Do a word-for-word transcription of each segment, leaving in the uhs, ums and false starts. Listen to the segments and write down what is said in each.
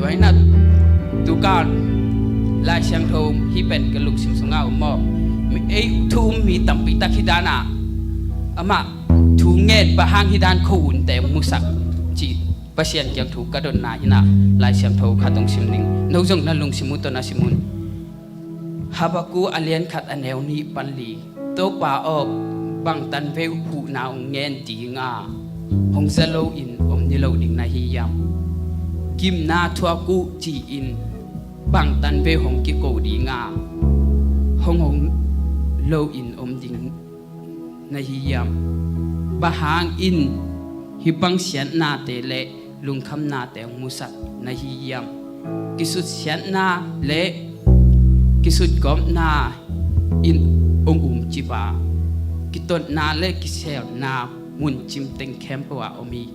Tua hi na, tukan Lai Siangtho hih pen ka lungsim sungah om maw. Mi, ei thu um mi tampi tak hi dan a, amah thu ngen bang hang hi dan ko unte musak cih Pasian kiang thu ka dotna hi na, Lai Siangtho khat hong sim ning. No zong na lungsim uh tawh na sim un. Habakkuk a lian khat a neu nih pan li. Topa aw, bang tanvei huhna hong ngen ding a, hong za loin om ni lo ding na hi hiam? Gimna thuak uh ci-in bang tanvei hong kiko ding a, hong hong loin om ding na hi hiam? Bang hangin hih bang siatnate le lungkhamnate hong musak na hi hiam? Kisutsiatna le kisutgawpna in hong umcip a, kitotna le kiselna mun cimteng khempeuh ah om hi.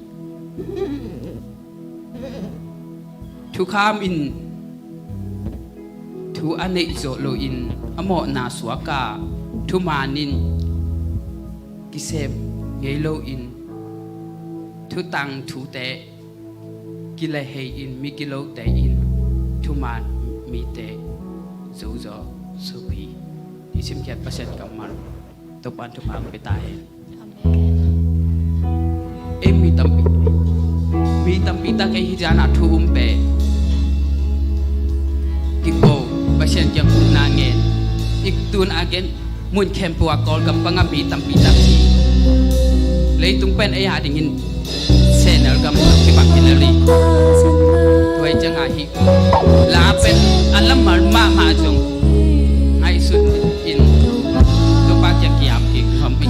Thukham in thu a neih zawh loin a mawhna suak a, thuman in kisem ngei loin thutang thute kilehei in migilote in thuman mite zozaw sup hi. I simkhiat Pasian kammal Topa'n thupha hong pia ta hen. Amen. Ei mi tampi, mi tampi tak ei hi dan a thu um pen kiko, Pasian kiang huhna ngen. I tun a gen mun khempeuh a Kawlgam panga mi tampi tak hi. Leitung pen ei a dingin sehnel gam kibang hi lel hi. Tua hi ciangin hih la pen a lamal mahmah zong ngaihsun in Topa kiang ki-am kik nuam hi.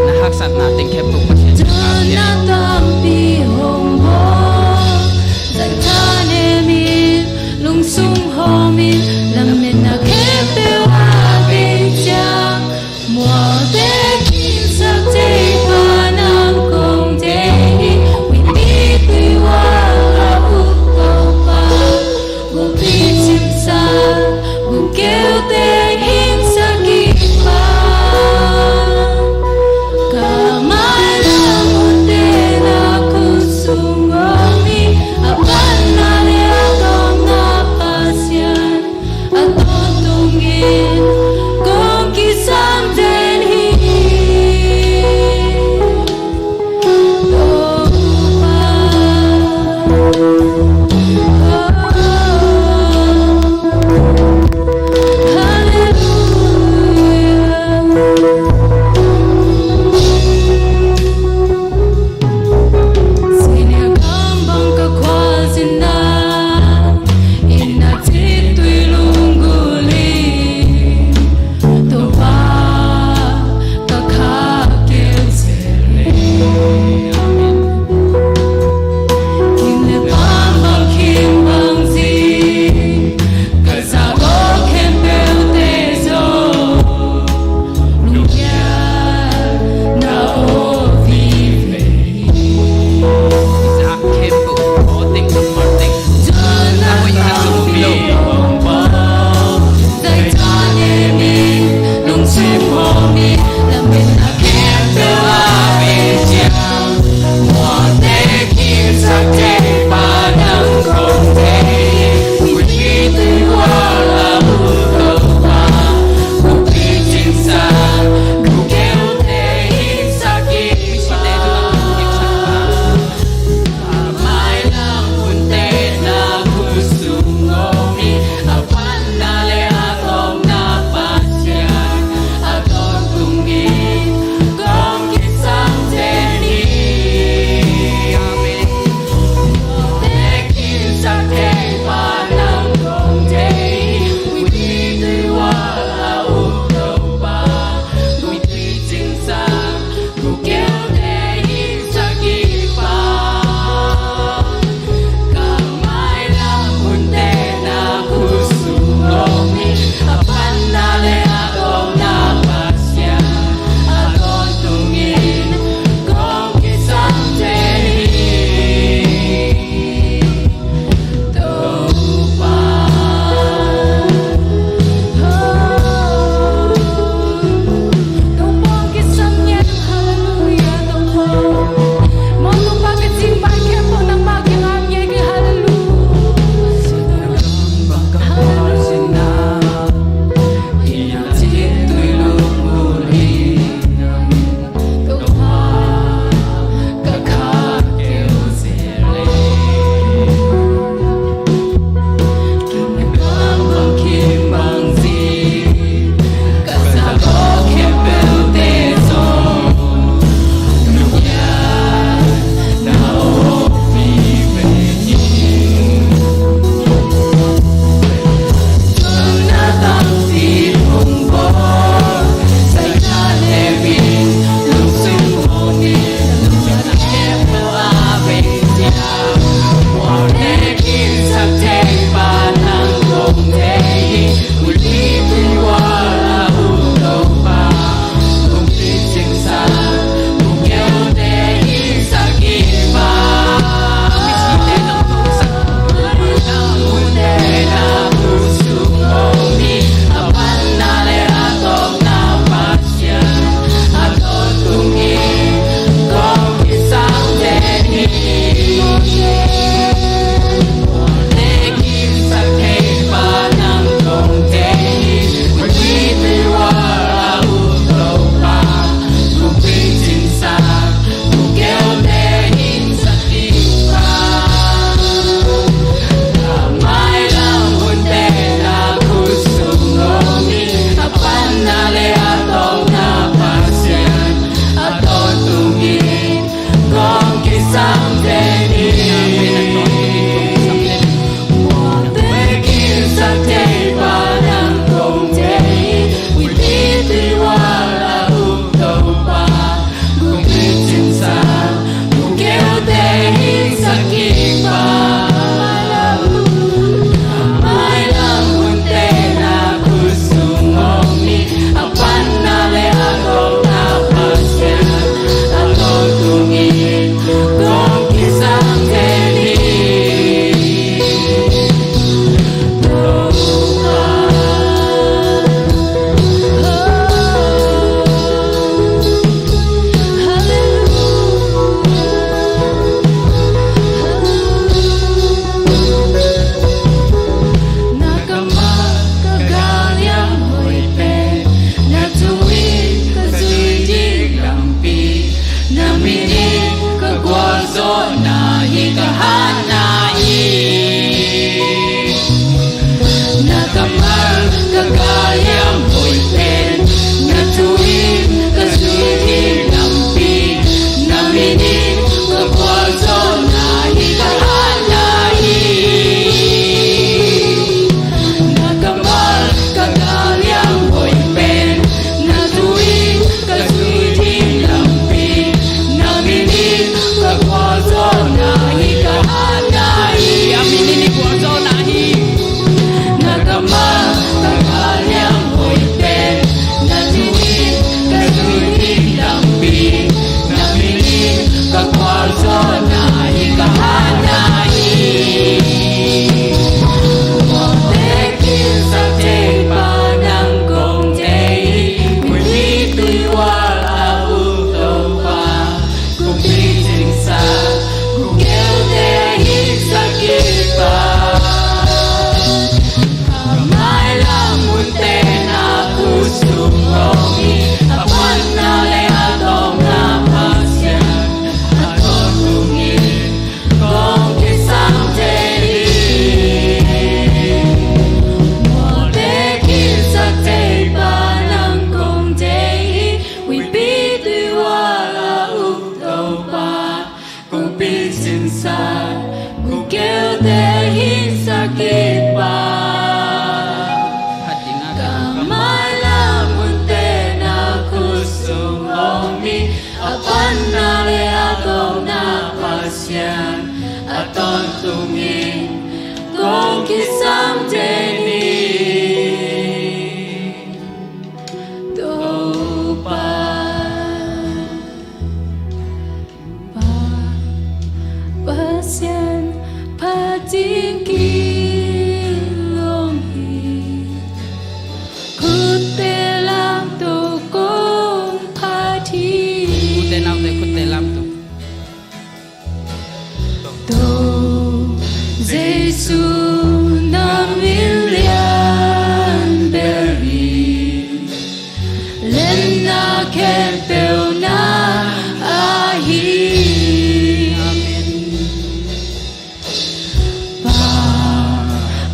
Na haksatna teng khempeuh Pasian in a piak. Lungsung hawmin lametna khempeuh a pei ciang, mualte khinsak thei pa nang kong deih hi. Huihpi tuihual a uk Topa, bulpi cimsak bungkeute hingsak i Pa. Ka mailam hunte na khut sung om hi, a panna le a tawpna Pasian a tawntungin kong kisam ven hi. Minin ka gualzawhna hi ka hatna hi. Na kammal ka galliang hoih pen, na thu in ka zui ding lampi. Na minin ka gualzawhna hi ka hatna hi. Na kammal ka galliang hoih pen, na thu in ka zui ding lampi. Na minin ka gualzawhna hi ka hatna hi. A minin i gualzawhna hi. Na kammal ka galliang hoih pen, na thu in ka zui ding lampi. Na minin ka gualzawhna hi ka hatna hi. Mawhte khinsak thei pa nang kong thei hi. Huihpi tuihual a uk Topa, kong pincingsak, kong keute hinsak kik pa. Ka mailam munte na khut sung om hi. A panna le a tawpna Pasian, a tawntung in kong kisam thei hi. Mawhte khinsak thei pa nang kong thei hi. Huihpi tuihual a uk Topa, kong pincingsak, kong keute hinsak kik pa. Ka mailam munte na khut sung om hi. A panna le a tawpna Pasian, a tawntung in kong kisam thei hi. Topa Pa, Pasian phat ding kilawm hi. Khutte lamto kong phat hi. Khutte lamto, khutte lamto. To Jesu na min lian bel hi. Lianna khempeuh nang ahi. Amen. Pa,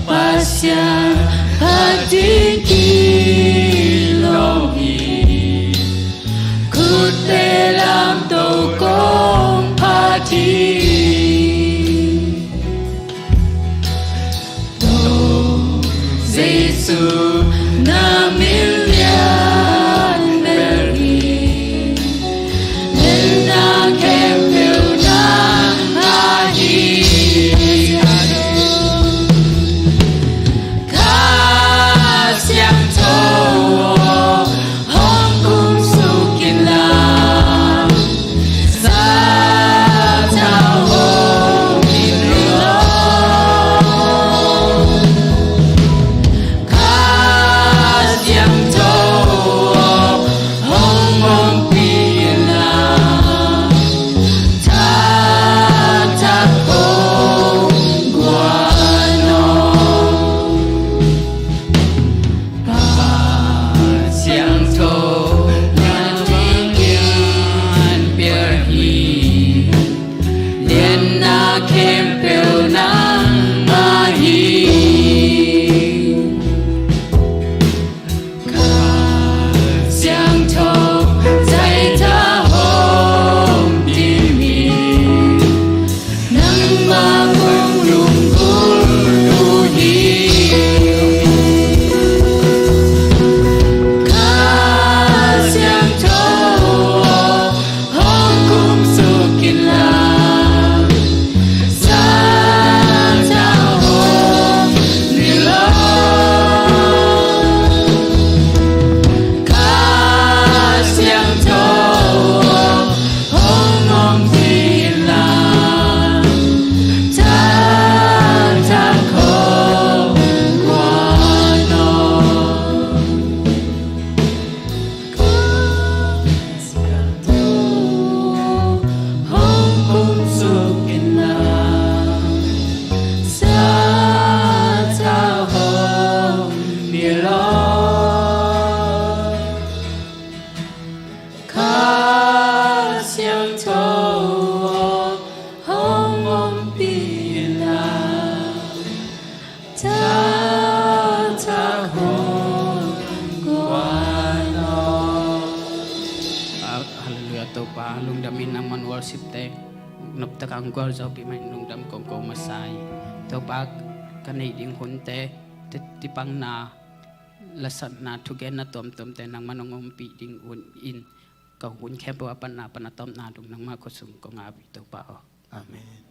Pasian phat ding kilawm hi. Khutte lamto kong phat hi. To Jesu na min lian bel hi. Lianna khempeuh nang ahi. Kha Siangtho aw, hong kumsuk in la. Sathau hong nin lo. Kha Siangtho aw, hong ompih in la. Thakthak hong guan aw. Pa Siangtho na min lian bel hi. Lianna khempeuh nang ahi. Kha Siangtho zaitha hong dim hi. Nangmah kong lunggulh uh hi. Kha Siangtho aw, hong kumsuk in la. Sathau hong nin lo. Kha Siangtho aw, hong ompih in la. Thakthak hong guan aw. Kha Siangtho aw, hong kumsuk in la. Sathau hong nin lo. Kha Siangtho Halleluiah, Topa, lungdam in nangman worship te noptak ang gualzo pi mai, lungdam kongko masa hi. Topa, ka nei ding hunte, ti, tipangna, lasatna, thugenna tuamtuamte nangman hong ompih ding un in, ka hun khempeuh a panna pan a tawpna dong nangma khuasung kong ap hi, Topa aw. Amen.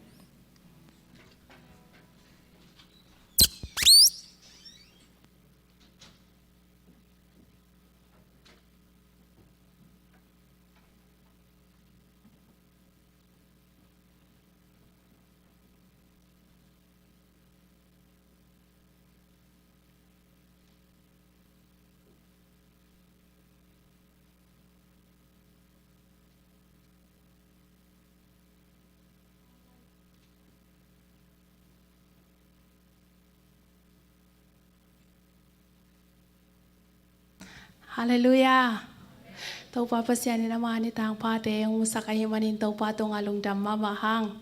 Halleluiah. Topa Pasian in ama ni tangphate hong musak ahih manin Topa tungah lungdam mahmah hang.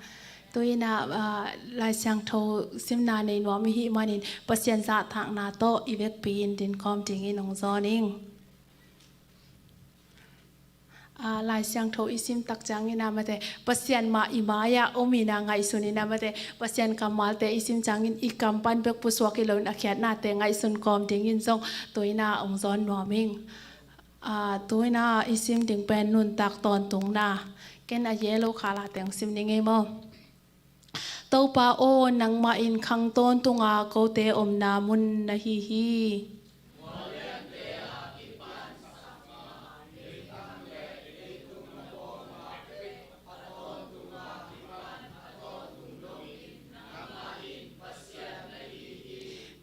Tu-in ah, ah, Lai Siangtho simna nei nuam ihih manin Pasian zahtakna tawh i vekpi in dinkhawm dingin hong zawn ing. Ah, Lai Siangtho i sim tak ciangin ah mate, Pasian mah i mai-ah om in ah ngaihsun in ah mate, Pasian kammalte i sim ciangin i kam pan bek pusuak hi loin a khiatnate ngaihsun kawm dingin zong tu-in ah hong zawn nuam ing. Ah, tu-in ah i sim ding pen nuntak tawntungna. Ken a yellow color te hong sim ning ei maw. Topa aw, nangmah in khang tawntunga kote omna mun na hi hi.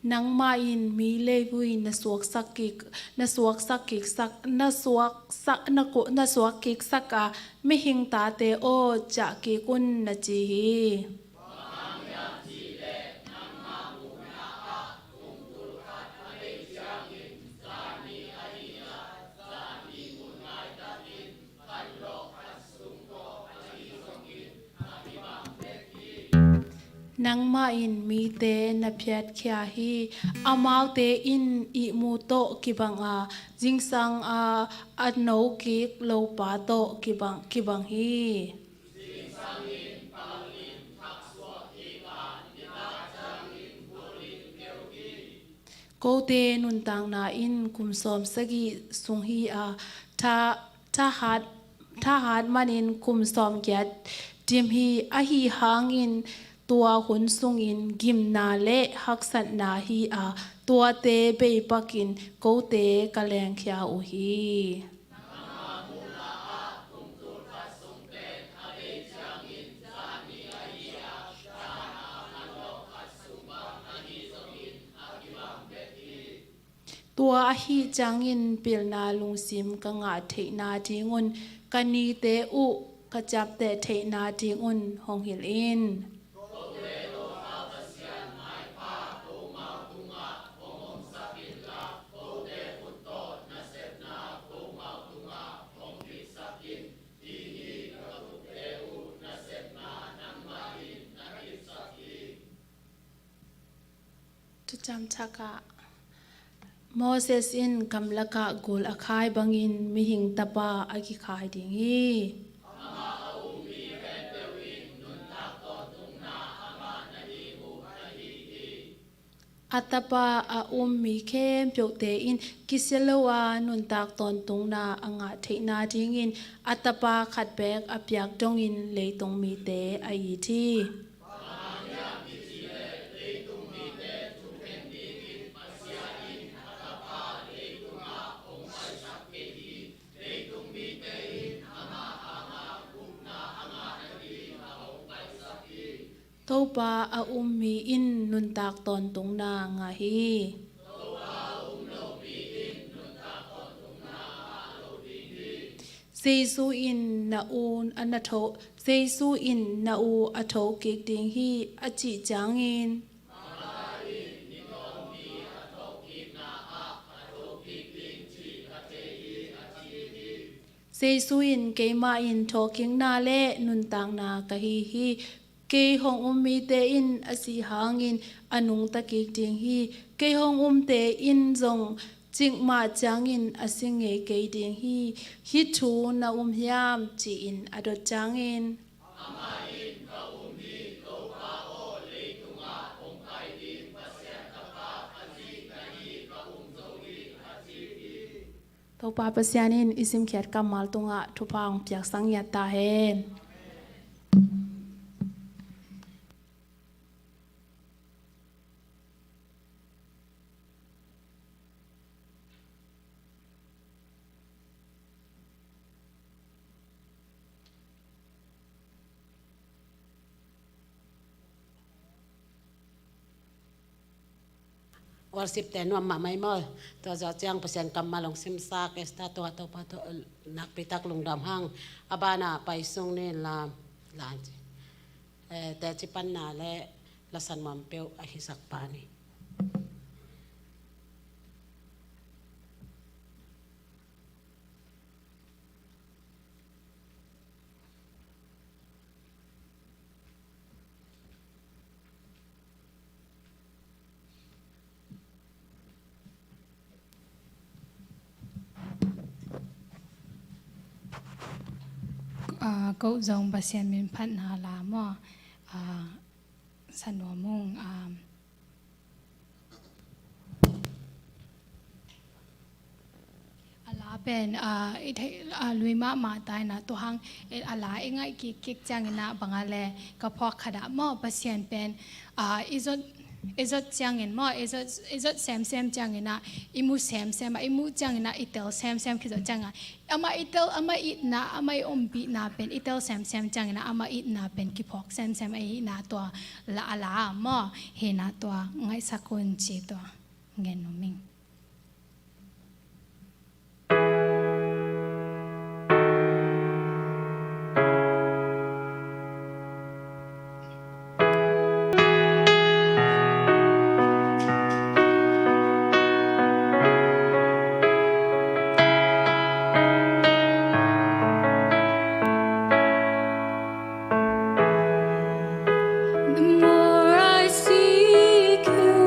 Nangmah in mi leivui na suaksak kik, na suaksak kiksak, na suaksak, na ku-, na suak kiksak a, mihing tate aw, ciah kik un na ci hi. Nangmah in mite na phiatkhia hi. Amaute in ihmu tawh kibang a, zingsang a, a no kik lopa tawh kibang, kibang hi. Kote nuntakna in kum sawm sagih sung hi a, tha, thahat, thahat manin kum sawm giat dim hi. Ahi hangin tua hun sungin gimna le haksatna hi a, tuate beipakin kote ka lengkhia uh hi. Tua ahih ciangin pilna lungsim ka ngah theihna dingun, ka nite uh ka ciapteh theihna dingun hong hilh in. Thuciam Thak ah Moses in gamlakah gul a khai bangin mihing tapa a kikhai ding hi. A tapa a um mi khempeuhte in kisia lo a nuntak tawntungna a ngah theihna dingin a tapa khat beek a piak dongin leitung mite a it hi. Topa a um mi in nuntak tawntungna ngah hi. Jesu in na u a na tho, Jesu in na u a tho kik ding hi a cih ciangin, Jesu in keimah in thawhkikna le nuntakna ka hi hi. Kei hong um mite in a sih hangin a nungta kik ding hi. Kei hong umte in zong Cikmah ciangin a si ngei kei ding hi. Hih thu na um hiam? Ci-in a dot ciangin, Topa Pasian in i simkhiat kammal tungah thupha hong piaksak ngiat ta hen. Worship te nuam mahmah hi maw. Tua zawh ciang Pasian kammal hong simsak Esther tungah Topa tawh nakpi tak lungdam hang. A banah pai sung ni la, la ci. Eh, teci panna le lasan muam peuh a hisak pa ni. Ah, ko zong Pasian min phatna la maw. Ah, sanuam ung, ah, a la pen, ah, i thei, ah, lui mahmah ta in ah, tua hang, eh, a la i ngaih kikkik ciangin ah, bang a le ka phawk khat ah maw, Pasian pen, ah, i zot, i zot ciangin maw, i zot, i zot semsem ciangin ah, i mu semsem ah, i muh ciangin ah, i tel semsem khit zawh ciangin ah, amah i tel, amah itna, amah i ompihna pen i tel semsem ciangin ah, amah itna pen kiphawk semsem ahihna tua la, a la maw, hi in ah tua ngaihsak un ci tua ngen nuam ing. The more I seek you,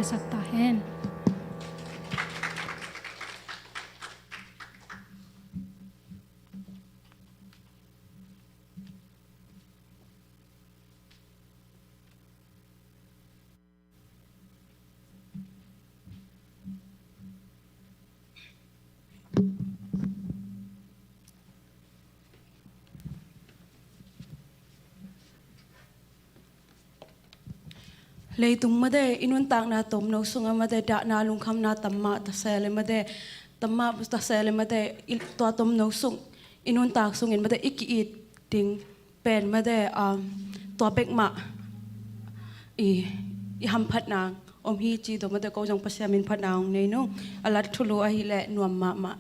sak ta hen. Leitung mate i nuntakna tomno sungah mate dahna lungkhamna tam mah ta se le mate, tam mah ta se le mate, i tua tomno sung i nuntak sungin mate i ki-it ding pen mate, um, tua bek mah i, i hamphatna om hi ci tawh mate ko zong Pasian min phatna hong nei nung. A lat thulu ahih leh nuam mahmah.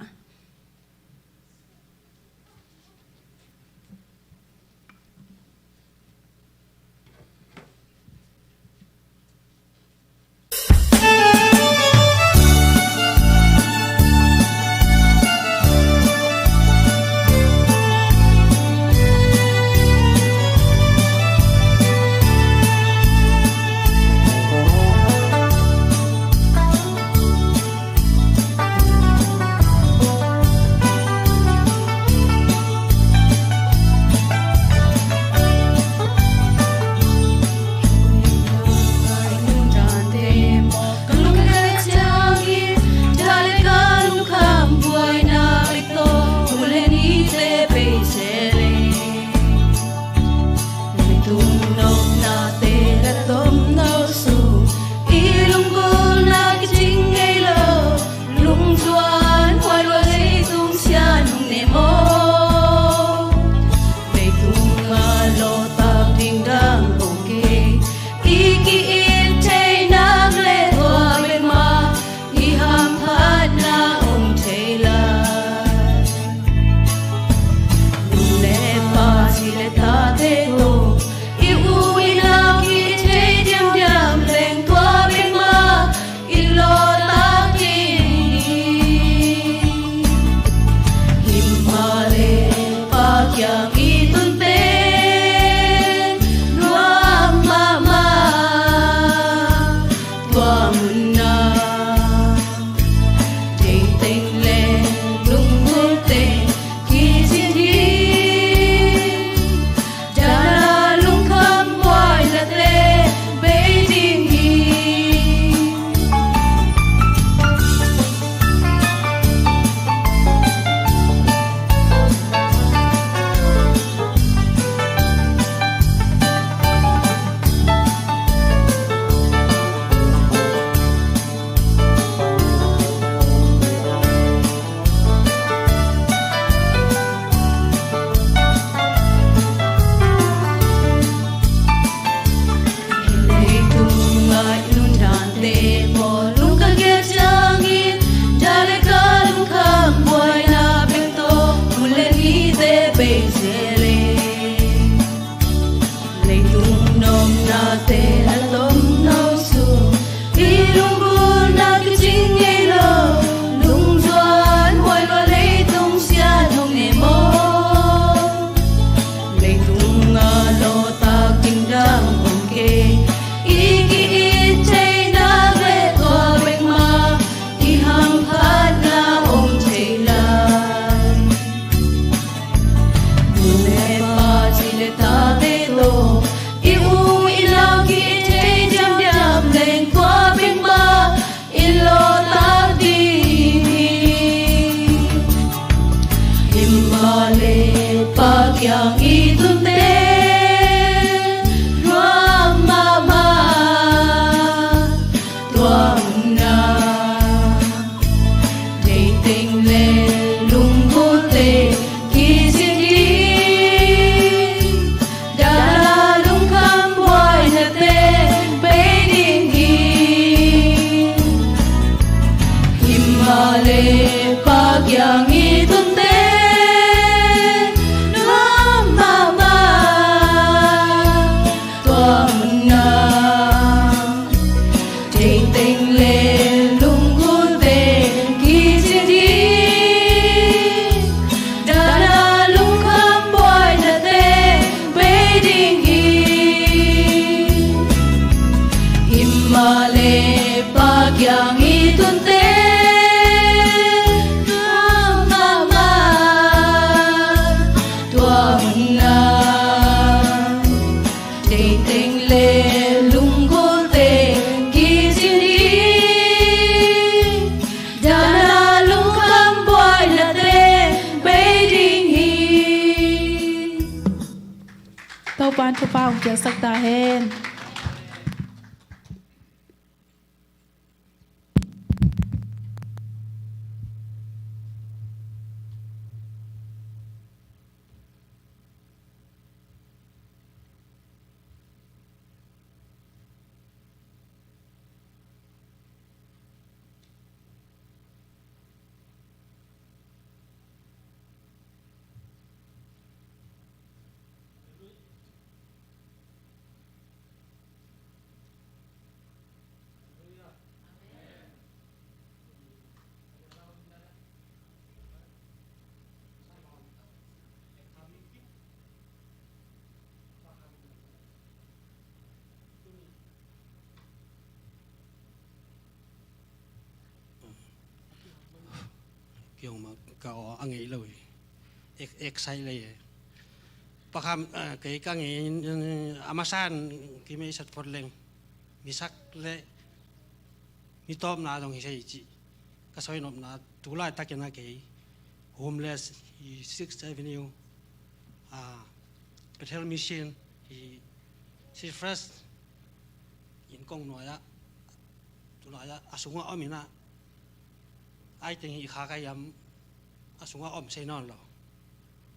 Leitung nopnate la tomno sung i lunggulhna kicing ngei lo, lungzuan huai lua leitung sian hong ne maw. Leitung a lawhtak ding dang om kei, i ki-it theihna le tua bek mah i hamphatna om thei lai. Nu le pa, zi le tate tawh i u i nau ki-it thei diamdiam leng tua bek mah i lawhtak ding hi. Himahleh Pa kiang i tun pen nuam mahmah. Tua munah deiteng le lunggulhte kicin hi. Dahna lungkham buainate bei ding hi. Leitung a i nuntaknate maw, lungka giat ciangin dahna lungkham buaina bek tawh mun le nite bei zel e. Leitung nopnate la tomno sung i lunggulhna kicing ngei lo, lungzuan huai lua leitung sian hong ne maw. Leitung a lawhtak ding dang om kei, i ki-it theihna le tua bek mah i hamphatna om thei lai. Nu le pa, zi le tate tawh i u i nau ki-it thei diamdiam leng tua bek mah i lawhtak ding hi. Himahleh Pa kiang i tun pen nuam mahmah. Tua munah deiteng le lunggulhte kicin ding, dahna lungkham buainate bei ding hi. Himahleh Pa kiang i tun pen nuam mahmah. Tengteng le lunggulh teng kicin hi. Dana lungkham buaina teng bei ding hi. Topa'n thupha hong piaksak ta hen. Kiong ma ka aw a ngei lo hi. Ek, ek sai lei hi. Pakhat, eh, kei ka ngei, eh, a masa in kimeisat phot leng. Misak le mi tawpna zong hi sei cih ka soi nopna, tu laitakin a kei homeless hi Sixth Avenue, ah, Bethel Mission hi Cyprus in kong nuai ah, tu lai ah a sungah om in ah, ai teng hi kha ka hiam, a sungah om sei nawn lo.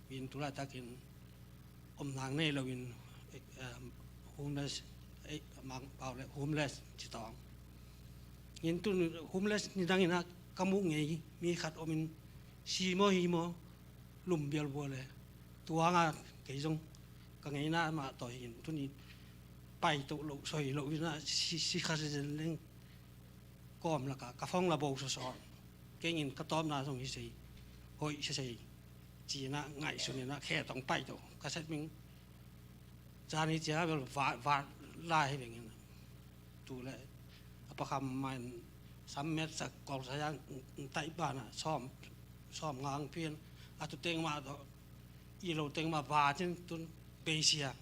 Min tu laitakin om nang nei lo in, eh, homeless, eh, mang pau le homeless ci tawng. In tun homeless ni dang in ah ka muh ngei mi khat om in, si maw hi maw, lum bial bua le. Tua nga kei zong ka ngeina mah tawh hi in tuni pai to lo, soi lo in ah si, si kha zen leng. Kawm laka ka phone la bo sawsawn. Kei in ka tawpna zong hi sei, hoih hi sei, ci in ah ngaihsun in ah khe tong pai to. Ka set ming zani cia bel va, va lai hi beng in ah. Tu le a pakhat mah in sam met sak kol sa yang tai ban ah sawm, sawm ngang pian a tu teng mah to. I lo teng mah va cin tun beisia.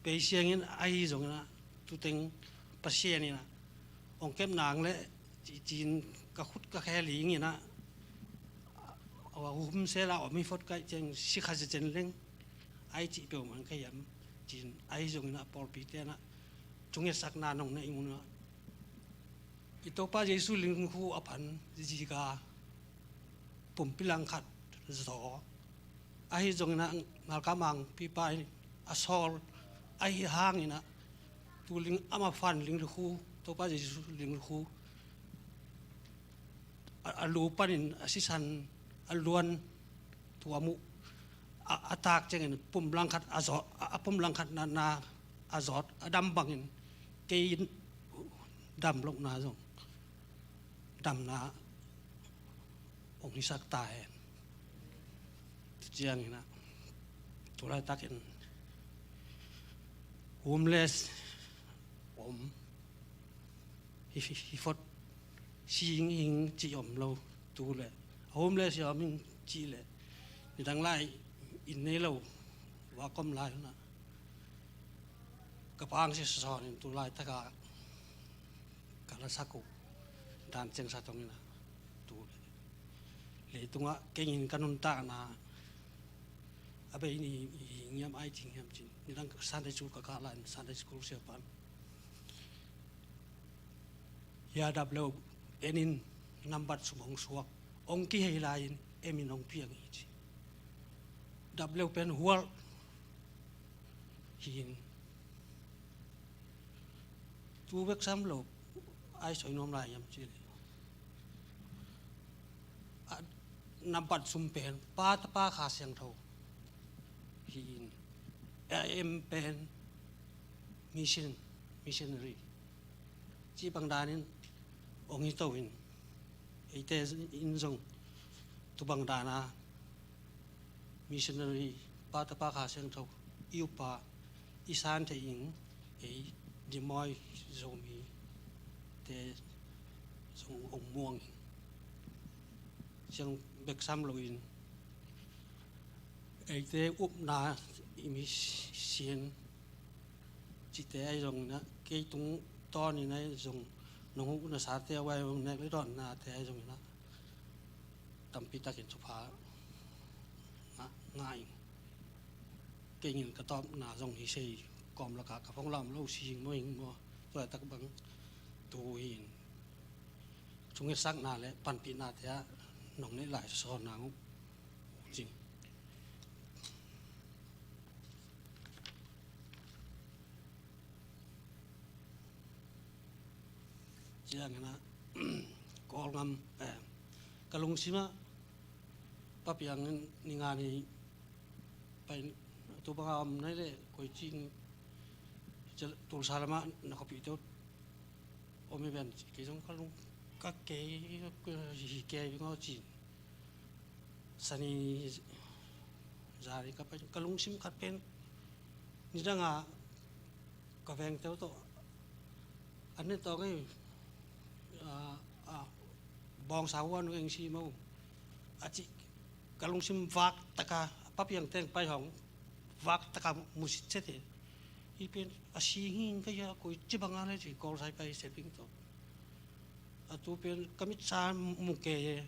Beisiang in ahi zongin ah, tu teng Pasian in ah hong kep nang le ci, ci in ka khut ka khe ling in ah, a hum sela om hi phot kaih ciang si kha zen leng, ai cih peuhmah ka hiam, ci in ahi zongin ah pawlpite in ah thungetsakna nong neih mun ah, i Topa Jesu lingkhu a phan zika pumpi langkhat zaw. Ahi zongin ah ngalkah mangpipa in a sawl ahi hangin ah, tu ling ama phan lingkhu, Topa Jesu lingkhu a, a lu panin a sisan a luan tua muh a, a tak ciangin pum langkhat a zawt, a, a pum langkhat na, na a zawt a dam bangin kei in dam lohna zong damna hong hisak ta hen. Tu ciangin ah tu laitakin homeless om hi, hi, hi phot, sing hing cih om lo tu le, homeless hi om hing cih le, nidang lai in nei lo, va kom lai hun ah ka pang si sawn in tu laitaka ka lasak uh dan ciang sa tong in ah tu le, leitungah kei in ka nuntakna a bei ni hi ngiam ai cing hiam cin. Nidang Sunday school ka kah lai in Sunday school siapan, hia dap leu en in nambat sum hong suak, hong kihei lai in em in hong piang hi ci. Dap leu pen hual hi in. Tu bek sam lo, ai soi nuam lai hiam ci le, a nambat sum pen Pa, Tapa, Kha Siangtho hi in, a em pen mission, missionary cih bang danin hong hi to in, eite in zong tu bang dana missionary Pa, Tapa, Kha Siangtho i upa i san thei ing, ei Dimoi Zomite zong hong muang ing. Siang bek sam lo in Eite upna i mi sin cihte ahi zongin ah, kei tungtawnin ahi zong, nong upna sate a vai nek le dawnnate ahi zongin ah, tampi takin thupha ngah, ngah ing. Kei ngin ka tawpna zong hi sei, kawm lakah ka phong lam lo si ing maw, ing maw, tua laitak bang tu hi in. Thungetsakna le panpihnate ah nong neih lai sawn nang uh cing. Ciangin ah, Kawlgam, eh, ka lungsim ah, Pa Piang in ni nga ni pai, tu bang a om nai le, koi cing, Tulsa lamah na khuapihte uh om hi ven ci, kei zong ka lung, ka kei, hi kei ngaw cin. Sani zari ka pai, ka lungsim khat pen, nidang a ka vengte uh tawh, an ne tawh ngei, a, a, bawngsa huan eng si mo, a ci, ka lungsim vak taka, Pa Piang teng pai hong, vak taka musit sete. Hi pen a si ngin ka hia, koi ci bang a le ci, Kawlsai pai seping tawh. A tu pen ka mitsa mu kei e.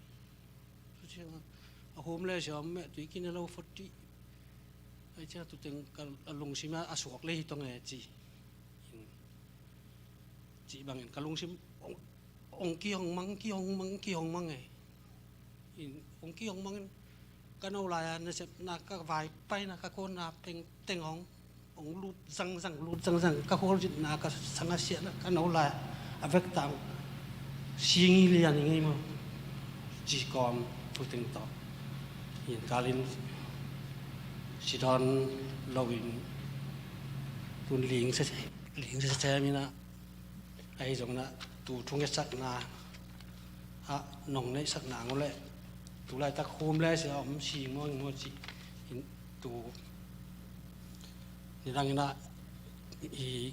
Tu ciang a hum le siam meh, tui kin a lo foti. Ai cia tu teng ka, a lungsim a, a suak le hi tong e ci. In, ci bangin ka lungsim ong, ong ki ong mang, ki ong mang, ki ong mang e. In, ong ki ong mang in, ka no lai a nasepna, ka vai paina, ka kona peng teng ong, ong lut zangzang, lut zangzang, ka khualzinna, ka sanga siahna, ka no lai a vek tang, singi lian i ngei maw, ci kawm tu teng tawh. In kalin si dawn lo in, tun ling sese, ling sese mina. Ahi zongin ah tu thungetsakna ah nong neihsak nang uh leh, tu laitak hum le sia om si maw, maw ci in tu nidangin ah i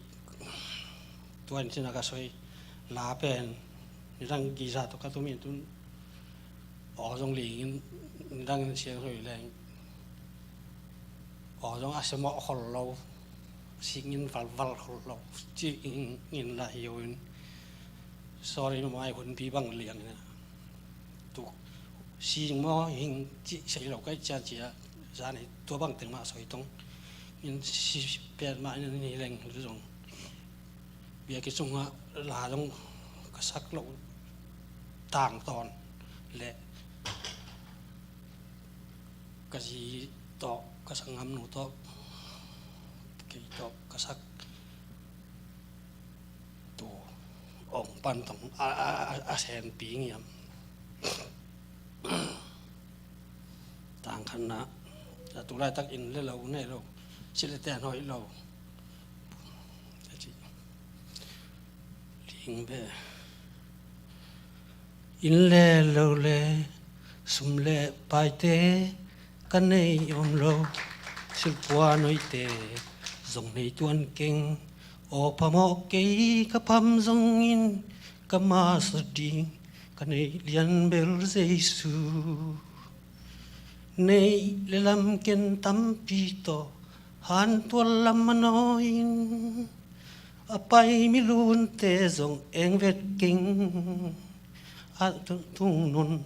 tuan cina ka soi la pen nidang giza tawh ka tumin tun aw zong lingin nidangin siang soi leng aw zong a semawh khol lo. Singin valval khol lo. Ci in la hi in. Sorry, mai hun pi bang liang ina. Tu sing maw hing ci sei lo kai cian cia. Zan hi tua bang teng mah soi tong. In si pet mah in ni leng zong. Bia ki sungah la zong ka sak lo tang tawn le ka zi tawh, ka sak ngamnu tawh, kei tawh ka sak tu ong pan tong a, a, a, a senpi ngiam. Tangkhanna a tu laitak in le lo ne lo, si le ten hoih lo. Ling be in le lo le, sum le paite ka nei om lo, silpua noite zong nei tuan keng. Aw phamawh kei ka pham zongin ka masa ding, ka neih lian bel Jesu. Neih le lam ken tampi tawh hantual lam a nawi in, a pai milunte zong eng vet keng. A tung nun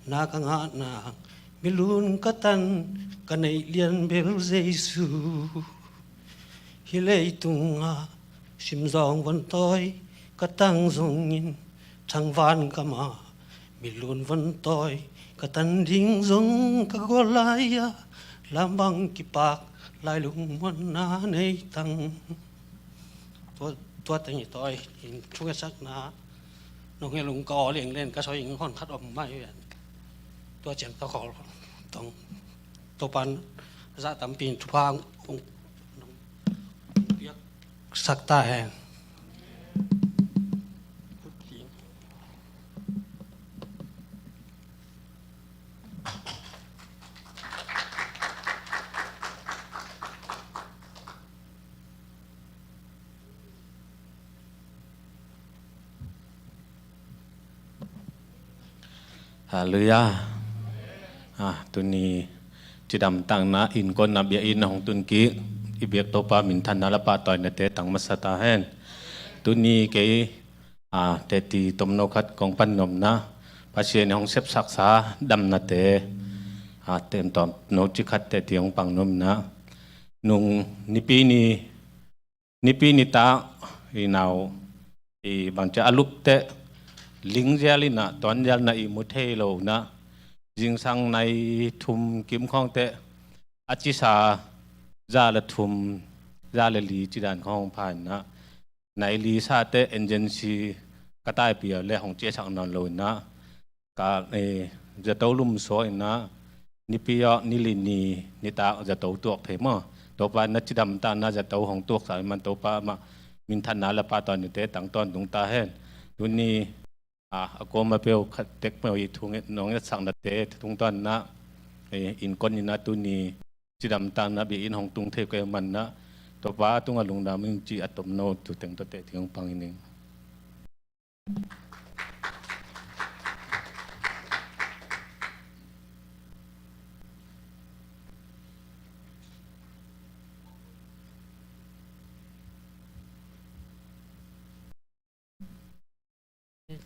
na ka ngahna, milun ka tan, ka neih lian bel Jesu. Hi leitunga simzawng von tawi ka tang zongin, thangvan kama milun von tawi ka tan ding zong ka gual lai-a, lam bang kipak lai lungmuanna nei tang. Tua, tua teng hi tawi in thungesakna nong he lung ka aw liang len ka soi ing hon khat om mai. Tua ciang ka kawl tong. Topan za tampi in thupha ong piak sak ta hen. Halleluiah. Ah, tuni cidamtakna innkuan ah biakinn ah hong tun kik i biak Topa minthanna le pahtawinate tang masa ta hen. Tuni kei, a, teci tomno khat kong pan nuam ina, Pasian in hong sepsaksa damnate, a, ten tomno ci khat teci hong pang nuam ina, nung Nipi ni Nipi nitak i nau i bangci a lup teh, ling zial ina, tuan zial ina i mu thei lo ina, zingsang nai thum kim khawng teh, a cisa za le thum, za le li ci dan khawng pha ina, nai li sa teh agency ka taipi a le hong ciasak nawn lo ina, ka, eh, zato lum suak ina, Nipi ah ni li ni nitak zato tuak thei maw. Topa in na cidamtakna zato hong tuaksa ahih man Topa amah minthanna le pahtawinate tang tawntung ta hen. Tuni, a, a kuama peuh khat tek peuh i thunget nong etsaknate tungtawn ina, eh, innkuan ina tuni cidamtakna biakinn hong tung thei kei man ina, Topa tungah lungdam ing ci a tomno tu teng tawh teci hong pang ing.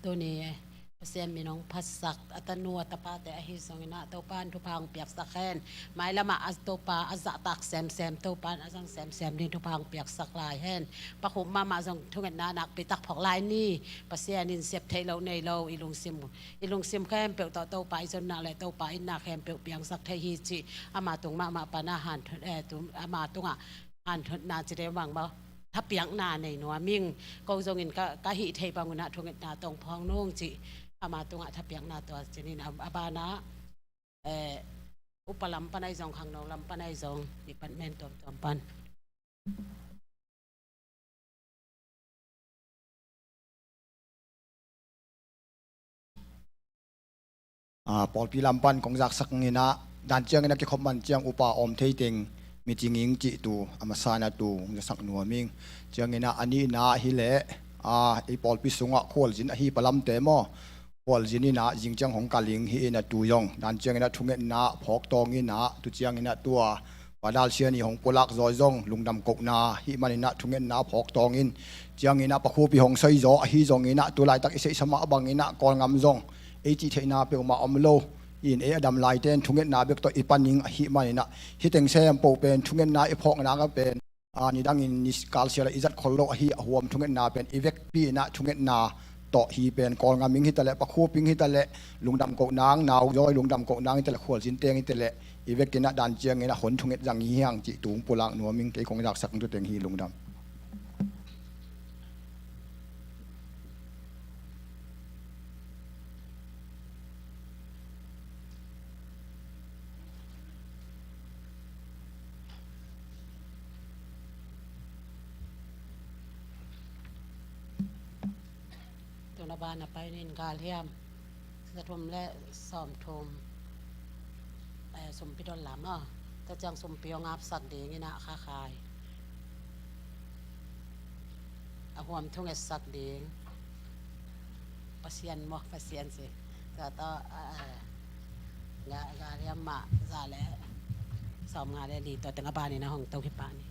Tuni Pasian min hong phatsak a tanu a tapate ahi zongin ah Topa in thupha hong piaksak hen. Mailam ah a Topa a zahtak semsem, Topa in a zang semsem ding thupha hong piaksak lai hen. Pa Khup mahmah zong thungetna nakpi tak phawk lai ni. Pasian in sep theih loh nei lo, i lungsim, i lungsim khempeuh tawh Topa i zonna le Topa itna khempeuh piangsak thei hi cih ama tung mahmah pan a hanthot, eh, tung, ama tungah hanthotna ci deuh mang maw, thapiakna nei nuam ing. Ko zongin ka, ka hih theih bangun ah thungetna tawh hong phawk nung cih ama tungah thapiakna tua ci-in a, a banah, eh, upa lam pan ahi zong, khangno lam pan ahi zong, department tuamtuam pan. Ah, pawlpi lam pan kong zaksak ing ina, dan ciangin a kikhop man ciang upa om thei teng mi ci ing cih tu a masa ina tu hong zaksak nuam ing. Ciangin a a nihna hi leh, ah, i pawlpi sungah khualzin ahi pa lamte maw, khualzin ina zing ciang hong kal ing hi ina tu zong dan ciangin a thungetna phawk tawng ina, tu ciangin a tua Pa Dal Sian i hong pulak zaw zong lungdam kohna hi man ina thungetna phawk tawng in. Ciangin a Pa Khup i hong soi zaw ahi zongin a tu laitak i seihsa mah bangin a Kawlgam zong ei cih theihna peuhmah om lo in, ei a dam laite in thungetna bek tawh i pan ing ahi man ina, hih teng sem peuh pen thungetna i phawkna ka pen, a, nidangin ni kalsial a i zat khol lo ahi a huam thungetna pen i vekpi ina thungetna tawh hi pen Kawlgam ing hi ta leh, Pa Khup ing hi ta leh, lungdam kohna ing, nau zaw i lungdam kohna ing hi ta leh, khualzin teng hi ta leh, i vek ina dan ciangin a hon thunget zang hi hang cih tu hong pulak nuam ing. Kei kong zaksak tu teng hi, lungdam. Tuna bana pai nin galhiam za thum le sawm thum, eh, sumpi don lam aw. Tua ciang sumpi hong apsak ding ina khakhai a huam thungetsak ding. Pasian maw, Pasian si. Tua tawh, ah, ah, ga, galhiam mah za le sawm nga le li tua teng a banin a hong to hi pah ni.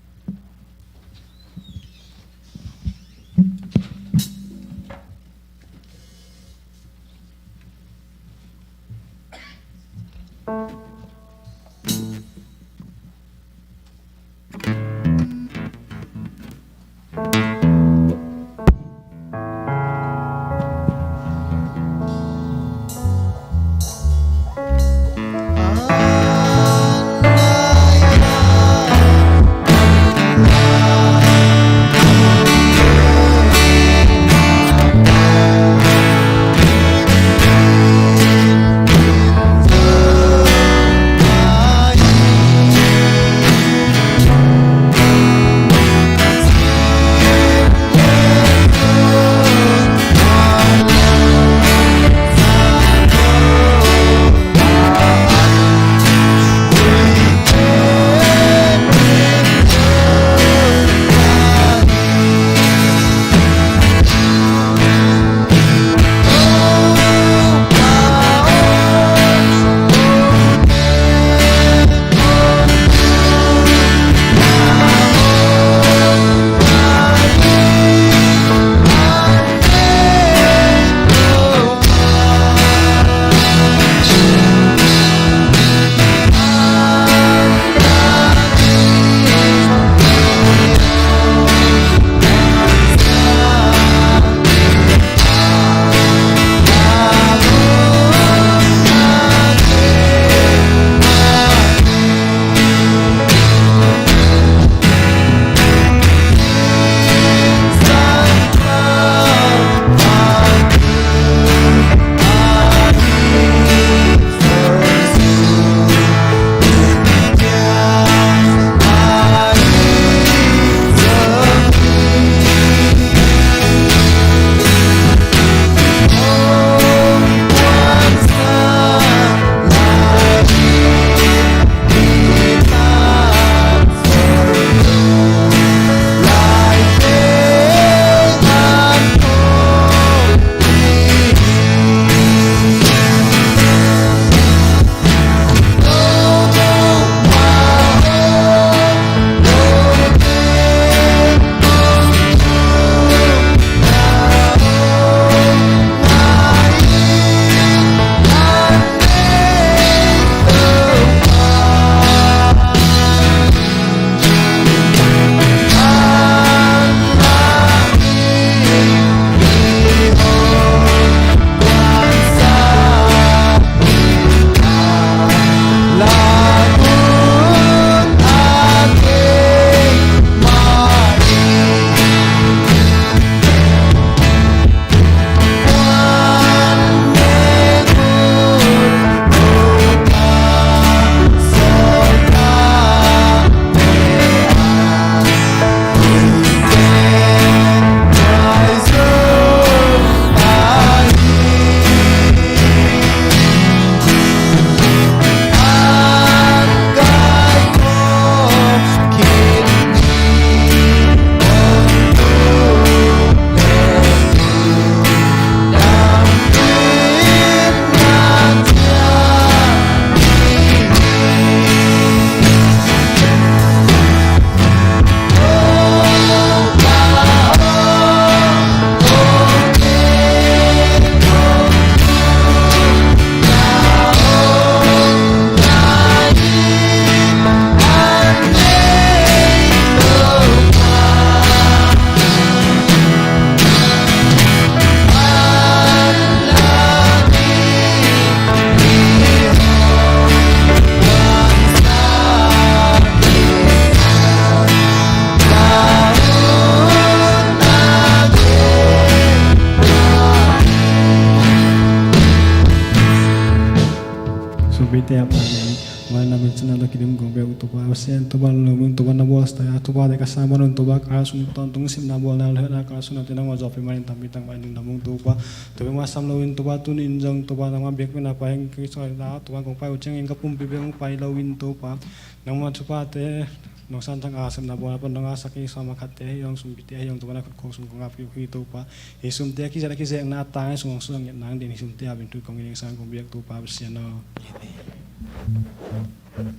Pasian Topa, lungdam ung Topa, na bawl sa ta a, Topa, te ka sang man un Topa, ka sung tawntung simna bawlna le na ka sung na te nangmah zawhpih manin tampi tak mah in lungdam ung Topa. Topa, mah sam lo in Topa, tuni in zong Topa, nangmah biakpiakna pai hong kisa ta, Topa, kong pai uh ciangin ka pumpi bek hong pai lo in Topa, nangmah thupha te nong san thang a sepna bawlna pan nong a sak i sawm a khat te hi hong, sumpi te hi hong, Topa, na khut khawng sung kong a pih uh hi Topa. Hi sumte a kizat a kizekna a tang a sung hong sung a ngetna ding hi sumte a bintui kong i ding sang kong biak Topa Pasian aw. Amen.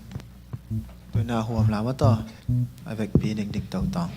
Tuna huam la mataw a vekpi ding ding tawh tawng.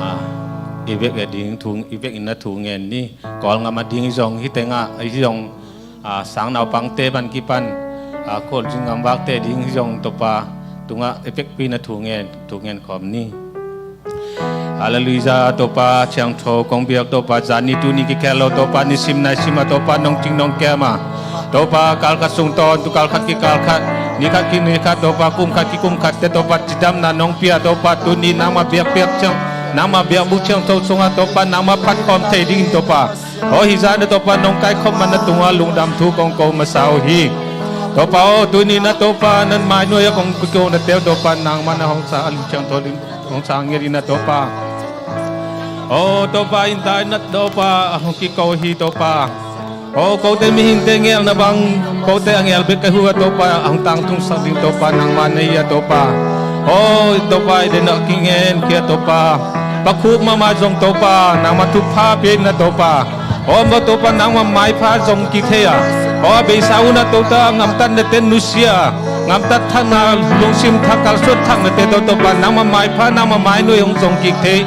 Ah, i vek a ding thu, i vek in na thu ngen ni. Kawlngam a ding hi zong, hi tengah hi zong, ah, sang naupangte ban kipan, ah, Kawlzin ngamvakte ding hi zong Topa tungah i vekpi na thu ngen, thu ngen khawm ni. Halleluiah, Topa, ciangtho kong biak Topa, zani tuni kikhel lo Topa, nisim naisim a Topa, nong cing nong kem a Topa, kalkhat sung tawn tu kalkhat kikalkhat, nikhat kinikhat Topa, kumkhat kikumkhat te Topa, cidamna nong pia Topa, tuni nangmah biakpiak ciang Nangma biakbuk ciangtho sungah Topa nangma phat khawm thei dingin Topa, aw hih zan ah Topa nong kaikhop man na tungah lungdam thu kong ko masa uh hi. Topa aw, tuni na Topa nan mainuai a kong kiko na teu Topa nangma na hong sa a lung ciangtho ding hong sa ngiat in na Topa. Aw Topa, in tai na Topa a hong kiko hi Topa. Aw kote mihingte ngelna bang, kote a ngel bek ka hu a Topa, a hong tangtungsak ding Topa nangma na hi a Topa. Aw Topa, i den a kingen kia Topa, pakhup mahmah zong Topa nangma thupha pia in na Topa. Aw ma Topa nangma maipha zong kik thei a, aw a beisa hun a Topa ngamtat na ten nusia, ngamtat thakna, lungsim thak kalsuan thakna te tawh Topa nangma maipha nangma mainuai hong zong kik thei.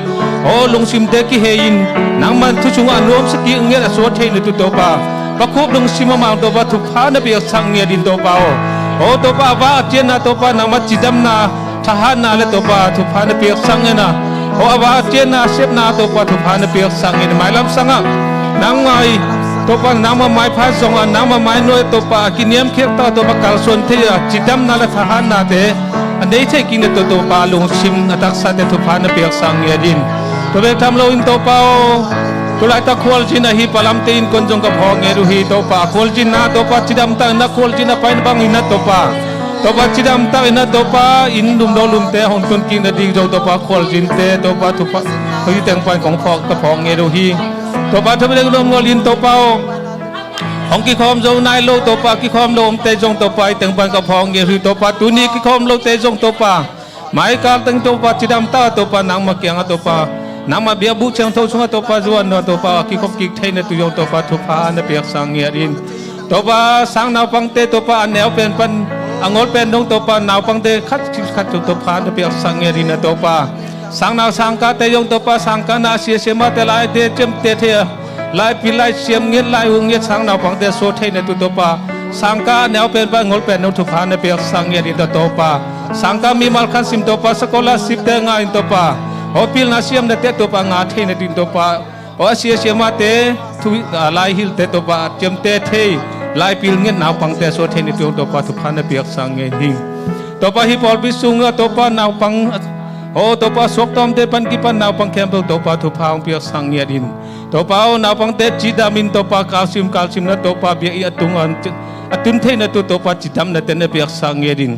Aw lungsimte kihei in nangman thu sungah a nuamsa kik ngiat a suak thei na tu Topa, pakhup lungsim a mang Topa thupha na piaksak ngiat in Topa aw. Aw Topa a vak a cianna Topa nangma cidamna, thahatna le Topa thupha na piaksak ngiat na. Aw a vak a cianna sepna Topa thupha na piaksak ngiat in mailam sangah nangma i Topa nangma maipha zong a nangma mainuai Topa a kiniamkhiat ta Topa kalsuan thei a cidamna le thahatnate a nei thei kik na Topa lungsim a taksate thupha na piaksak ngiat in. Tua bek tham loin Topa aw, tulaitak khualzin ahi palamte in kon zong ka phawk ngiat uh hi Topa. Khualzinna Topa cidamtak in na khualzin a paina bangin na Topa, Topa cidamtak in na Topa in lumdawh lumte hong tun kik na ding zong Topa khualzinte Topa thupha hong hi teng pan kong phawk ka phawk ngiat uh hi. Topa thupha deng dong ngol in Topa aw, hong kikhawm zo nai lo Topa, kikhawm lo omte zong Topa i teng pan ka phawk ngiat uh hi Topa. Tuni kikhawm lote zong Topa, maikal teng Topa cidamtak a Topa nangma kiangah Topa, nangma biakbuk ciangtho sungah Topa zuan na Topa a kikhop kik thei na tu zong Topa thupha na piaksak ngiat in. Topa sang naupangte Topa a neu pen pan a ngol pen dong Topa naupangte khat khat Topa na piaksak ngiat in na Topa. Sang nau sangkate zong Topa sangka na a siasia mahte laite ciamte thei a, laipil lai siam ngiat lai hu ngiat sang naupangte a suak thei na tu Topa, sangka a neu pen pan a ngol pen dong thupha na piaksak ngiat in Topa. Sangka mimal khat sim Topa scholarshipte nga in Topa, aw pilna siamnate Topa nga thei na tu in Topa, aw a siasia mahte thu a laihilhte Topa a ciamte thei laipil ngiat naupangte a suak thei na tu Topa thupha na piaksak ngiat hi. Topa hih pawlpi sungah Topa naupang, aw Topa suaktawmte pan kipan naupang khempeuh Topa thupha hong piaksak ngiat in. Topa aw naupangte cidam in Topa kalsim kalsim na Topa biakinn a tung a tun thei na tu Topa cidamnate na piaksak ngiat in.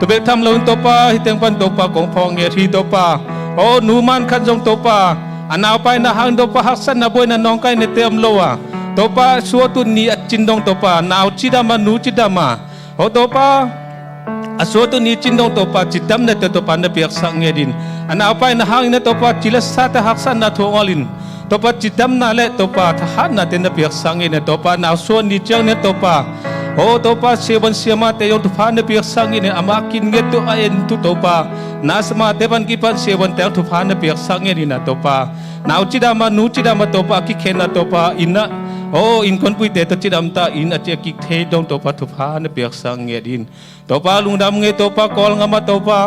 Tua bek tham loin Topa hih teng pan Topa kong phawk ngiat hi Topa. Aw nu man khat zong Topa a naupai na hang Topa haksatna buaina nawngkaina te om lo a, Topa suatu ni a cin dong Topa nau cidam a nu cidam a, aw Topa a suatu ni cin dong Topa cidamnate Topa na piaksak ngiat in. A naupai na hangin na Topa cilasate haksatna thuak ngol in Topa cidamna le Topa thahatnate na piaksak ngiat in Topa nau suan ni ciang na Topa, aw Topa siavuan siamahte zong thupha na piaksak ngiat in amah kin ngiat tu a en tu Topa, nasa mahte pan kipan siavuante ang thupha na piaksak ngiat in na Topa. Nau cidam a nu cidam a Topa a kikhen na Topa inn ah, aw innkuanpuite tawh cidamtak in a ci a kik thei dong Topa thupha na piaksak ngiat in. Topa lungdam ngei Topa Kawlngam ah Topa,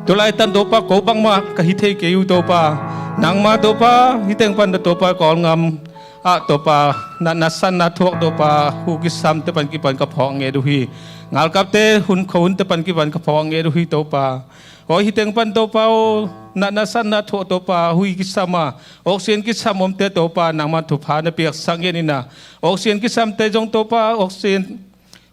tulaitan Topa ko bangmah ka hi thei kei uh Topa, nangma Topa hih teng pan na Topa Kawlngam ah Topa natna sanna thuak Topa hu kisamte pan kipan ka phawk ngiat uh hi. Ngalkapte hun kho hunte pan kipan ka phawk ngiat uh hi Topa. Aw hih teng pan Topa aw natna sanna thuak Topa hui kisam a, oxygen kisam omte Topa nangma thupha na piaksak ngiat in na, oxygen kisamte zong Topa oxygen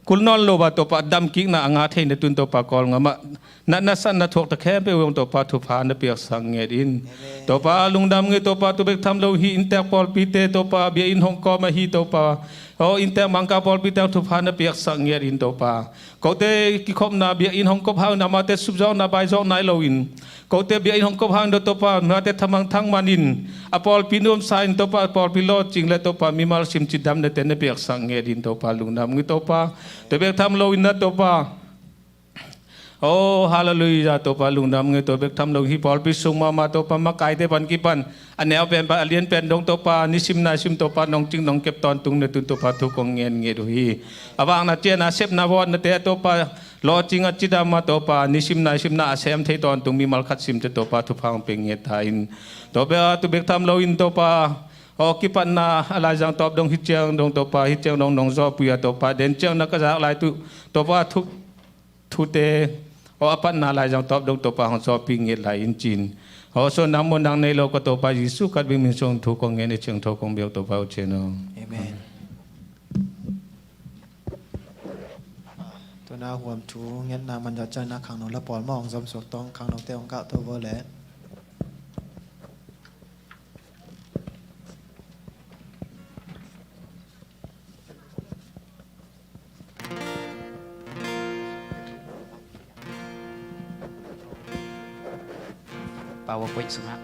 kul nawn lo a Topa damkikna a nga thei na tu in Topa Kawlngam ah natna sanna thuakte khempeuh zong Topa thupha na piaksak ngiat in. Topa lungdam ngei Topa tua bek tham lo hih inntek pawlpite Topa biakinn hong kawm ahi Topa, aw inntek Mangkang pawlpite ang thupha na piaksak ngiat in Topa. Kote kikhopna biakinn hong kop hang na amate supzawkna baizawk nai loin, kote biakinn hong kop hang dong Topa mate thamang thangman in, a pawlpi nuamsa in Topa a pawlpi lawhcing le Topa mimal sim cidamnate na piaksak ngiat in Topa lungdam ngei Topa. Tua bek tham loin na Topa, aw halleluiah Topa lungdam ngei tua bek tham lo hih pawlpi sung mahmah Topa makaite pan kipan a neu pen pan a lian pen dong Topa nisim naisim Topa nong cing nong kep tawntung na tu in Topa thu kong ngen ngiat uh hi. A vakna ciana sepna vawtnate a Topa lawhcing a cidam a Topa nisim naisimna a sem thei tawntung mimal khat simte Topa thupha hong pia ngiat ta in. Topa tua bek tham loin Topa, aw kipatna a laizang tawp dong hih ciang dong Topa hih ciang dong nong zawhpih a Topa den ciang na ka zak lai tu Topa thu thute, aw a patna laizang tawp dong Topa hong zawhpih ngiat lai in cin. Aw, so nang mu nang nei lo ka Topa Jesu Khrist min sung thu kong ngen, i ciangtho kong biak Topa aw cin aw. Amen. Tuna huam thu ngetna man ja ciangin khangno la pawl mah hong zom suak tawng, khangnote hong kah to vo le. PowerPoint sungah.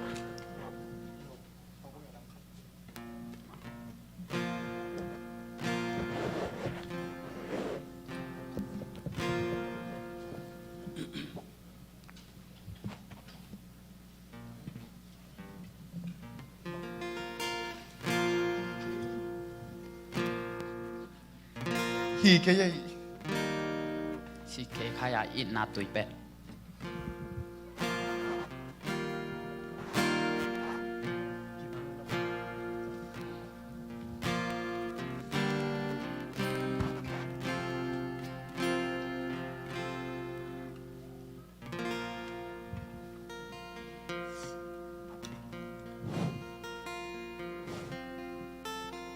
Hi kei ei. Hi kei khai a itna tui pen.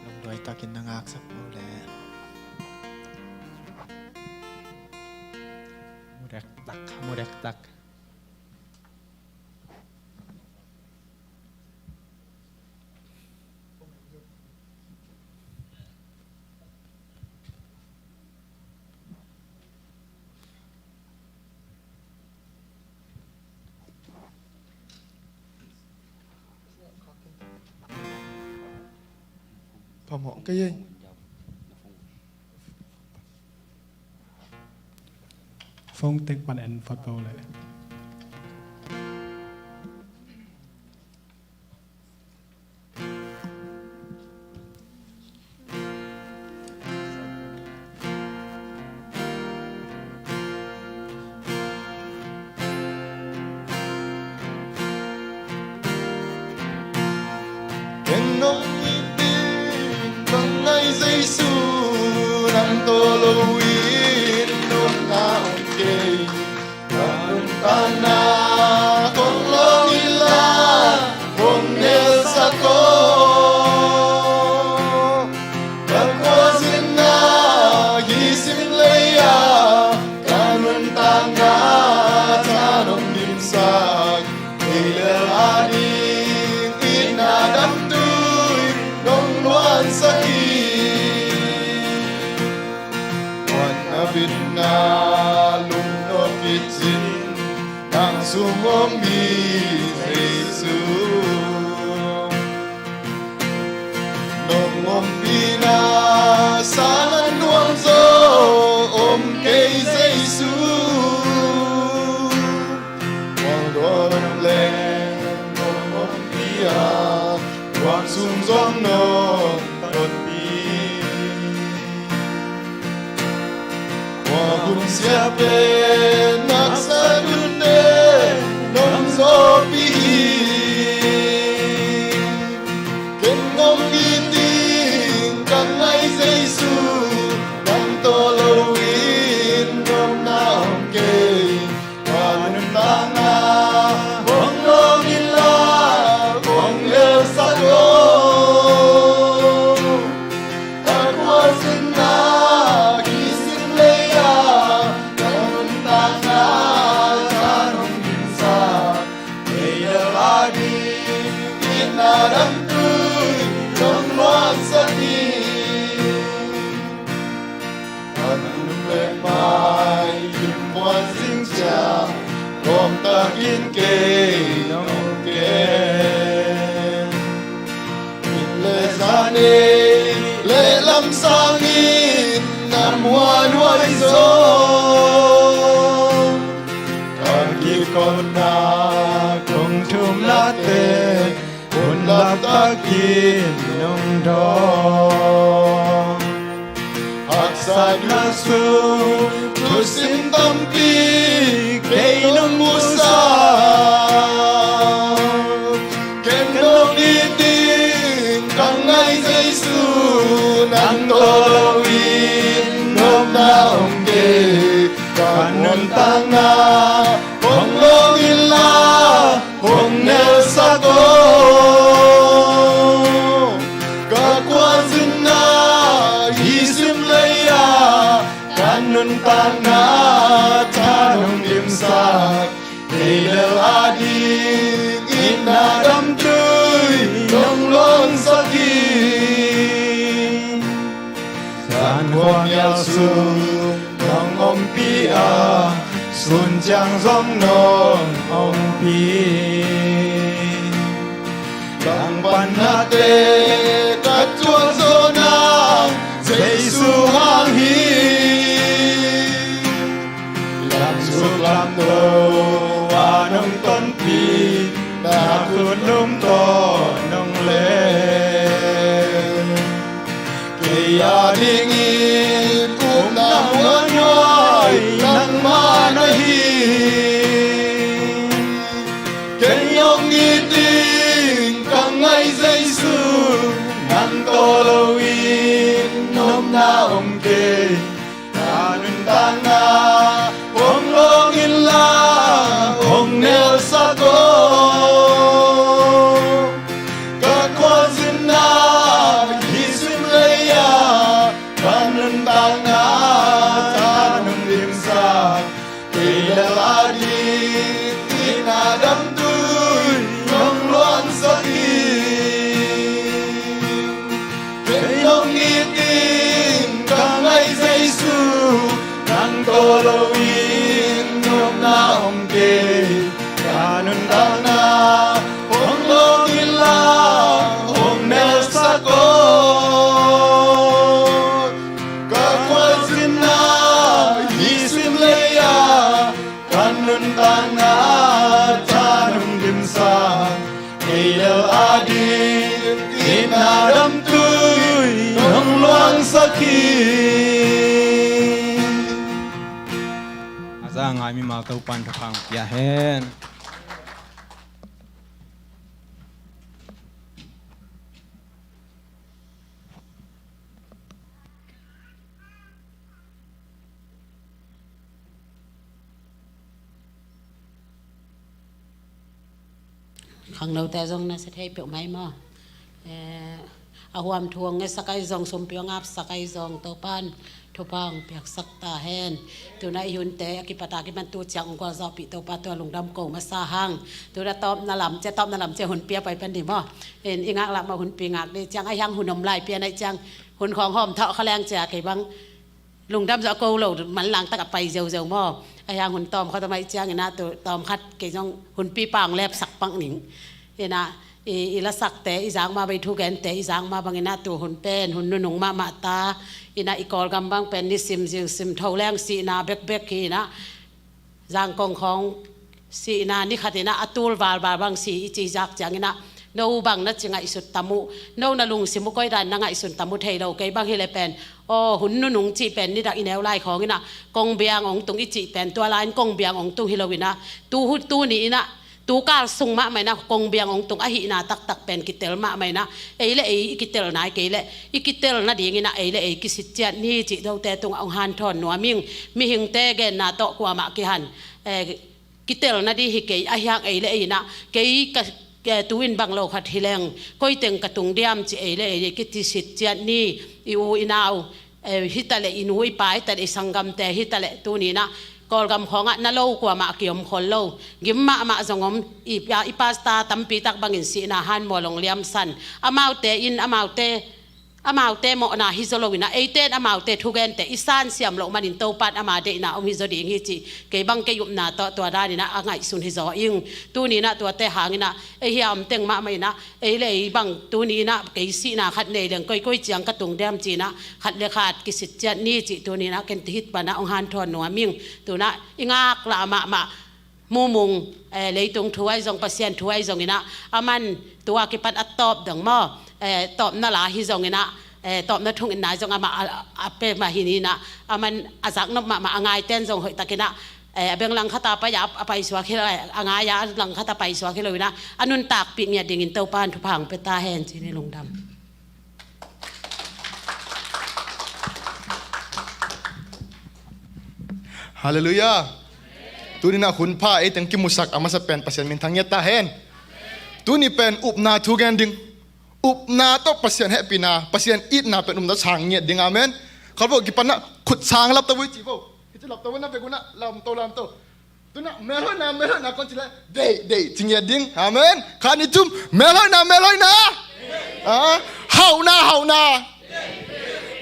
Lungduai takin na ngaksak lo le. Murek tak, murek tak. Phamawh kei ei. Phone tek pan en phot peuh leh. Ken nong it ding ka ngai Jesu, nang tawh lo in nopna om kei. Ka nuntakna kong lawng inla kong nelsak aw. Ka khuazinna hih sim lei-a ka nuntakna caan hong dimsak. Kei lel ading itna damtui nong luansak hi. Muan a bitna lungnop kicin nang sung om hi Jesu. Nong ompihna sang a nuam zaw om kei Jesu. Mual dawn om leng nong ompih a, luang sung zong nong totpih. Khua hun siapen haksa tunte nong zawhpih hi. Ken nong it ding ka ngai Jesu, nang tawh lo in nopna om kei. Ka nuntakna hong lawng inla kong nelsak aw. Ka khuazinna kisim lei-a ka nuntakna caan hong dimsak. Kei lel ading itna damtui nong luansak hi. Ka nunung le mai kim muan zing ciang, gawm takin kei nong kem. Inn le zan ei le lamsang in na muanhuai zaw. Ka kikholhna kong thumnate hun lamtakin nong dawng. Haksatna sung thusim tampi kei nong musak. Ken nong it ding ka ngai Jesu, nang tawh lo in nopna om kei. Ka nuntakna hong lawng inla hong nel Nuntakna tha nong dimsak, kei lel ading itna damtui nong luangsak hi. Zan khua mial sung nong ompih a, sun ciang zong nong ompih. Langpannate ka tuak zawh nang Jesu hang hi. Lamsuk lamto a nong tonpih, na khut num tawh nong leh, kei adingin upna muanhuai nangmah na hi. Kei hong it ding ka ngai Jesu, nang tawh loin nopna om kei. Ka nuntakna hong lawng inla, hong nelsak aw. Ka khualzinna hih sim lei-ah, ka nuntakna tha nong dimsak, kei lel ading itna damtui nong luangsak hi. Kei hong it ding ka ngai Jesu, nang tawh loin nopna om kei. Ka nuntakna hong lawng inla, hong nelsak aw. Ka khualzinna hih sim lei-ah, ka nuntakna tha nong dimsak, kei lel ading itna damtui nong luangsak hi. A za ngai mimal Topan thupha pia hen. Khangnote zong na sa thei peuh mai maw? Eh, a huam thu hong ngetsak ahi zong, sumpi hong apsak ahi zong, Topan thupha hong piaksak ta hen. Tuna i hunte a kipat a kiman tu ciang hong gualzawhpih Topa tua lungdam ko masa hang. Tuna tawpna lam cia, tawpna lam cia hunpi a pai pan ni maw? In i ngak lah mah hunpi ngak dih ciang, a hiang hun om lai pian ahi ciang, hun khawng hawm thawh kha leng cia kei bang lungdam zawh ko lo, manlang tak a pai zeuzeu maw? A hiang hun tawm khat a mai ciang inah tu tawm khat kei zong hunpi pang lepsak pang ning. Inah i, i lasakte i zak mah bang, i thugente i zak mah bang inah tu hun pen hun nunung mahmah ta. Inah i Kawlgam bang pen nisim zingsim tho leng sihna bekbek hi inah. Zangkong khawng sihna ni khat inah a tul valval bang si i ci zak ciang inah, no bang na ci ngaihsut tam uh, no na lungsim uh koidan na ngaihsun tam uh thei lo. Kei bang hi le pen, aw, hun nunung cih pen nidak i neu lai khawng inah kongbiang ong tung i cih pen tua lai in kongbiang ong tung hi lo inah, tu hun tu ni inah, tu kal sung mahmah inah kongbiang ong tung ahihna taktak pen kitel mahmah inah, ei le ei i kitel nai kei leh i kitel nading inah ei le ei kisit ciat ni cih dote tungah ong hanthawn nuam ing. Mihingte genna tawh kuamah kihan, eh, kitel nading hi kei, a hiang ei le ei inah kei ka, eh, tu in bang lo khat hi leng koi teng ka tung diam ci ei le ei kitisit ciat ni. I u i nau, eh, hi ta leh i nu i pa hi ta leh i sanggamte hi ta leh tu ni inah Kawlgam khawngah na lo kuamah kiom khol lo. Gim mahmah zong om, i, i pasta tampi tak bangin sihna hanmual ong liamsan. Amaute in, amaute, amaute mawhna hi zaw lo inah, eite in amaute thugente i sansiam loh manin Topa in ama deihna om hi zaw ding hi cih kei bang kei upna tawh tua dan inah a ngaihsun hi zaw ing. Tu ni inah tuate hang inah ei hia om teng mahmah inah, ei le ei bang tu ni inah kei sihna khat nei leng koikoi ciang ka tung diam ci inah khat le khat kisit ciat ni cih tu ni inah ken ti hit panah ong hanthawn nuam ing. Tu inah i ngak lah mahmah Mumung, eh, leitung thu ahi zong, Pasian thu ahi zong inah, aman tua kipan a tawp dong maw, eh, tawpna la hi zong inah, eh, tawpna thung inna hi zong amah a, a, a pe mah hi ni inah, aman a zaknop mahmah a ngaiten zong hoihtak inah, eh, a beng langkhat a pai a, a paisuak hi lo, a ngai a langkhat a paisuak hi lo inah, a nuntakpih ngiat dingin Topa in thupha hong pia ta hen ci ni. Lungdam. Halleluiah. Tuni inah hun pha ei teng kimusak a masa pen Pasian minthang ngiat ta hen. Tuni pen upna thu gen ding. Upna tawh Pasian hehpihna, Pasian itna pen upna sang ngiat ding. Amen. Khalvo kipanah khut sang lap ta vui ci vo. Lamto na vek un ah, lamto, lamto. Tu-in ah melhoihna, melhoihna kong ci leh, deih, deih ci ngiat ding. Amen. Khat, nih, thum. Melhoihna, melhoihna. Ah, hauhna, hauhna.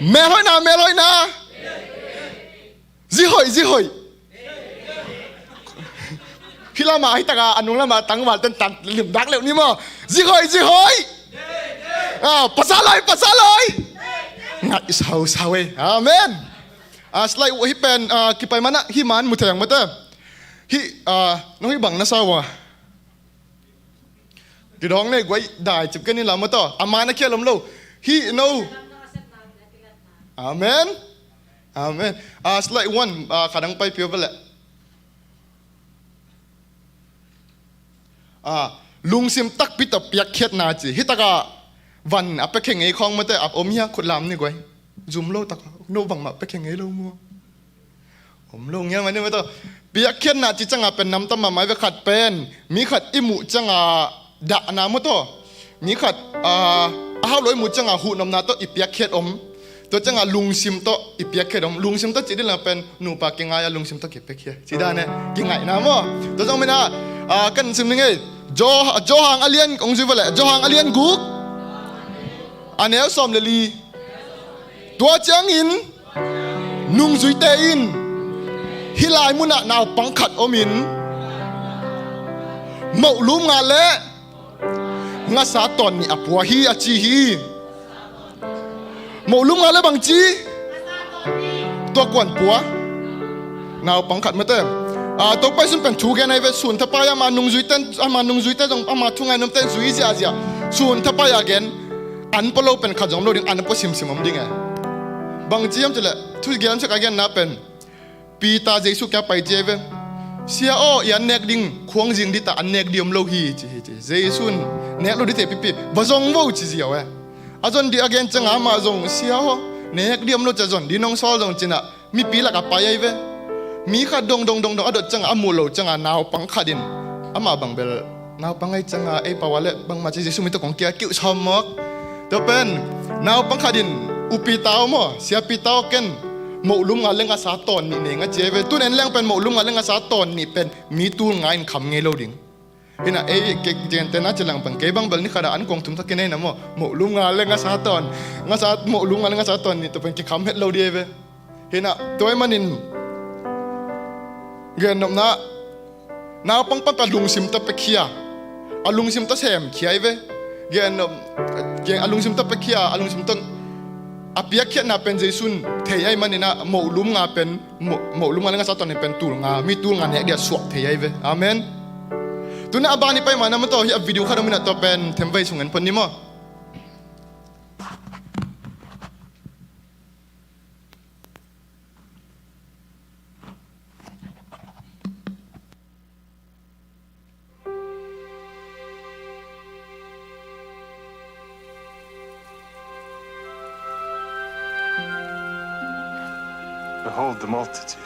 Melhoihna, melhoihna. Zi hoih, zi hoih. Hih lamah, hih takah, a nung lamah tangval ten tang limdak leuh ni maw. Zi hoih, zi hoih. Ah, pasal hoih, pasal hoih. Ngaih sau sau ei. Amen. Ah, slide, hih pen, ah, kipai manah hih man mu thei ang mate. Hih, ah, no hih bang na sa ua. Kidawng nei guai dai cip ken in la maw taw. A man a khial om lo. Hih no. Amen. Amen. Ah, slide one, ah, kha dang pai pia vele. Ah, lungsim takpi tawh piakkhiatna ci. Hih takah van a piakhia ngei khawng mate a om hia, khut lam ni guai. Zum lo takah. No bangmah piakhia ngei lo maw. Om lo ngial mah ni maw taw. Piakkhiatna ci ciangah pen namtam mahmah ei ve. Khat pen mi khat i muh ciangah dahna maw taw. Mi khat, ah, a hauh lo i muh ciangah huhnopna tawh i piakkhiat om. Tua ciangah lungsim tawh i piakkhiat om. Lungsim tawh cih ding la pen nupa kingai a lungsim tawh kipiakkhiat. Ci dan e, kingaihna maw. Tua zong mah inah, ah, kan sim ning ei. Jo, Johan a lian, kong zui vele. Johan a lian guk. A neu sawm le li. Tua ciangin nungzuite in hih lai munah naupang khat omin mohlum nga le ngasa tawn nih a pua hi, a ci hi. Mohlum nga le bangci tua kuan pua. Naupang khat mate. Ah, Topa Zeisu pen thu gen ahi ve. Sun thapai ama nungzuite, ama nungzuite zong ama thu ngaihnawmte zui ziahziah. Sun thapai a gen an pua lo pen khat zong om lo ding, an pua simsim om ding e. Bangci hiam cih leh, thu gen sak a genna pen Peter Jesu kiang pai ci ahi ve. Sia aw, i an nek ding khuang zing dita, an nek ding om lo hi ci hi ci. Jesu in nek lo dite pipi va zong vo ci ziau e. A zon ding a gen ciangah amah zong, Sia aw, nek ding om lo ci a zon ding nong sawl zong cinah mipi lakah pai ahi ve. Mi khat dong dong dong dong a dot ciangah a muh lo ciangah naupang khat in amah bang bel naupang ahi ciangah ei pau a le bangmah ci Jesu min tawh kong kia kiuh sawm mawk. Tua pen naupang khat in, U Peter aw maw, Sia Peter aw, ken mohlum nga le ngasa tawn nih nei ing a ci ahi ve. Tun en leng pen mohlum nga le ngasa tawn nih pen mi tul nga in kham ngei lo ding. Hinah ei kei gentehna ci leng pen kei bang bel ni khatah an kong thum thakin ei na maw. Mohlum nga le ngasa tawn, ngasa, mohlum nga le ngasa tawn nih tua pen kikham het lo ding ahi ve. Hinah tua ahih manin gennopna naupang pan pen lungsim tawh piakhia, a lungsim tawh semkhia ahi ve. Gennop, gen, a lungsim tawh piakhia, a lungsim tawh a piakkhiatna pen Jesu in thei ahih maninah mohlum nga pen, moh, mohlum nga le ngasa tawn nih pen tul nga, mi tul nga nek ding a suak thei ahi ve. Amen. Tuna a ban i pai mana maw taw, hih a video khat om inah tua pen themvei sung en phot ni maw. Behold the multitude.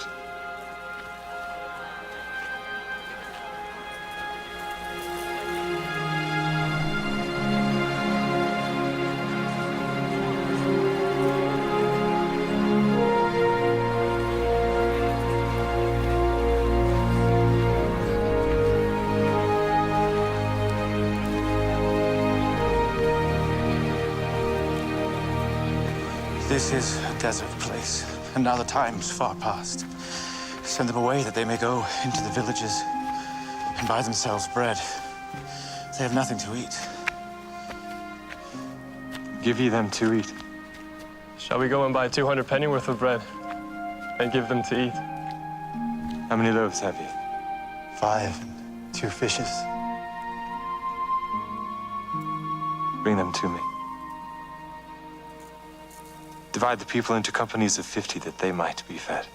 This is a desert place, and now the time's far past. Send them away that they may go into the villages and buy themselves bread. They have nothing to eat. Give ye them to eat. Shall we go and buy two hundred penny worth of bread and give them to eat? How many loaves have you? Five and two fishes. Bring them to me. Divide the people into companies of fifty that they might be fed.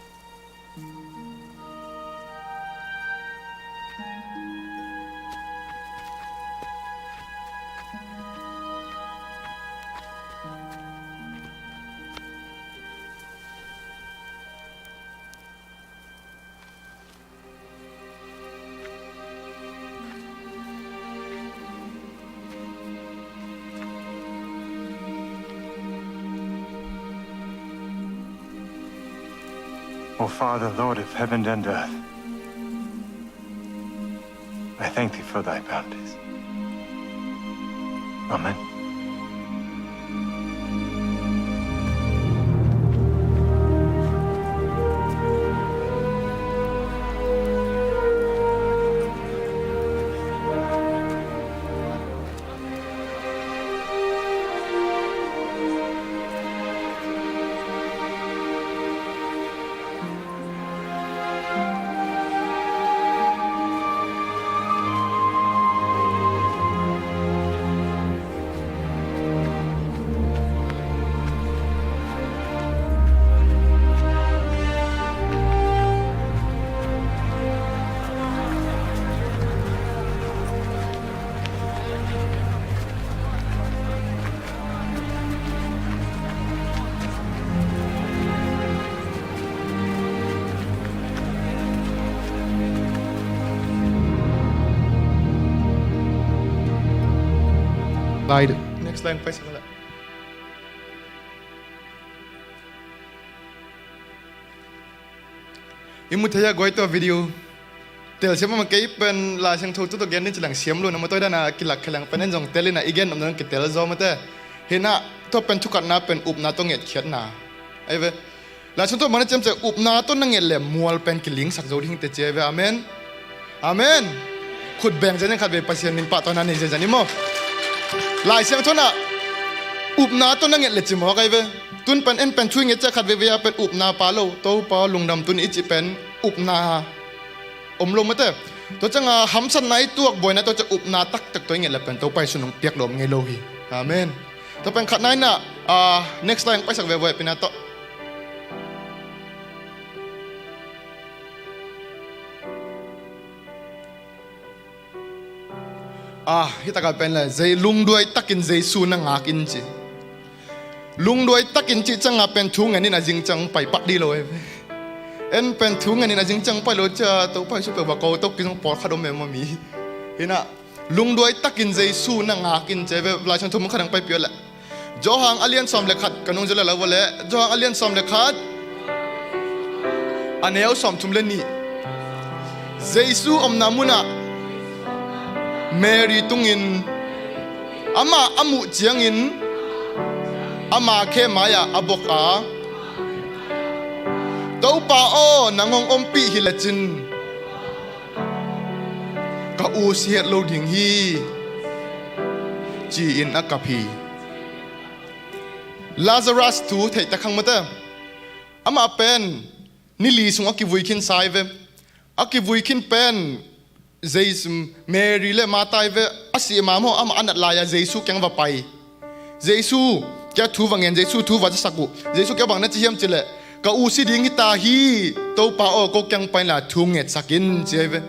O Father, Lord of heaven and earth, I thank thee for thy bounties. Amen. Next line, paisa. I mu thei a guai tua video. Telsiam a kei pen Lai Siangtho tu tawh gen ding ci leng siam lo na, mawtawi dana kilak khe leng pen en zong tel ina i gen om dana kitel zaw mate. Hina tua pen thukatna pen upna tawh ngetkhiatna. Ai ve. Lai Siangtho mana ciamciam upna tawh na nget le mual pen kilingsak zo ding te ci ai ve. Amen. Amen. Khut beng zenzen khat vei Pasian min pahtawina nei zenzen i maw. Lai Siangtho na upna tawh na nget le ci mawk ai ve. Tun pen en pen thu i nget ciah khat veivei a pen upna pa lo, Topa lungdam tuni i cih pen upna om lo mate. Tua cianga hamsatna i tuak buaina tua ciang upna taktak tawh i nget le pen Topa i sun hong piak lo om ngei lo hi. Amen. Tua pen khatna ina, ah, next line paisak veve pina tawh. Ah, hi takah pen le, zei lungduai takin Jesu na ngak in ci. Lungduai takin cih cianga pen thu ngen in a zing ciang pai pah dih lo e. En pen thu ngen in a zing ciang pai lo cia, Topa Jesu peuh va ko to kizong pawlkhat om e maw mi. Hina, lungduai takin Jesu na ngak in ci ve, Lai Siangtho mun khat ang pai piak le. Johan a lian sawm le khat, ka nung zia le lo vawh le. Johan a lian sawm le khat. A neu sawm thum le nih. Jesu omna munah Mary tungin amah a muh ciangin ama khe mai-ah a bok a, Topa aw, nang hong ompih hi lecin ka u si het lo ding hi, ci-in a kap hi. Lazarus thu theih tak hang mate. Amah pen ni li sung a kivui khin sa ai ve. A kivui khin pen Jesu, Mary le Martha ai ve. A sih ma maw, amah a nat lai-a Jesu kiang va pai. Jesu kiang thu va ngen, Jesu thu va zasak uh. Jesu kiang bang na ci hiam cileh, ka u si ding hi ta hi, Topa aw, ko kiang pai inla thu ngetsak in, ci ai ve.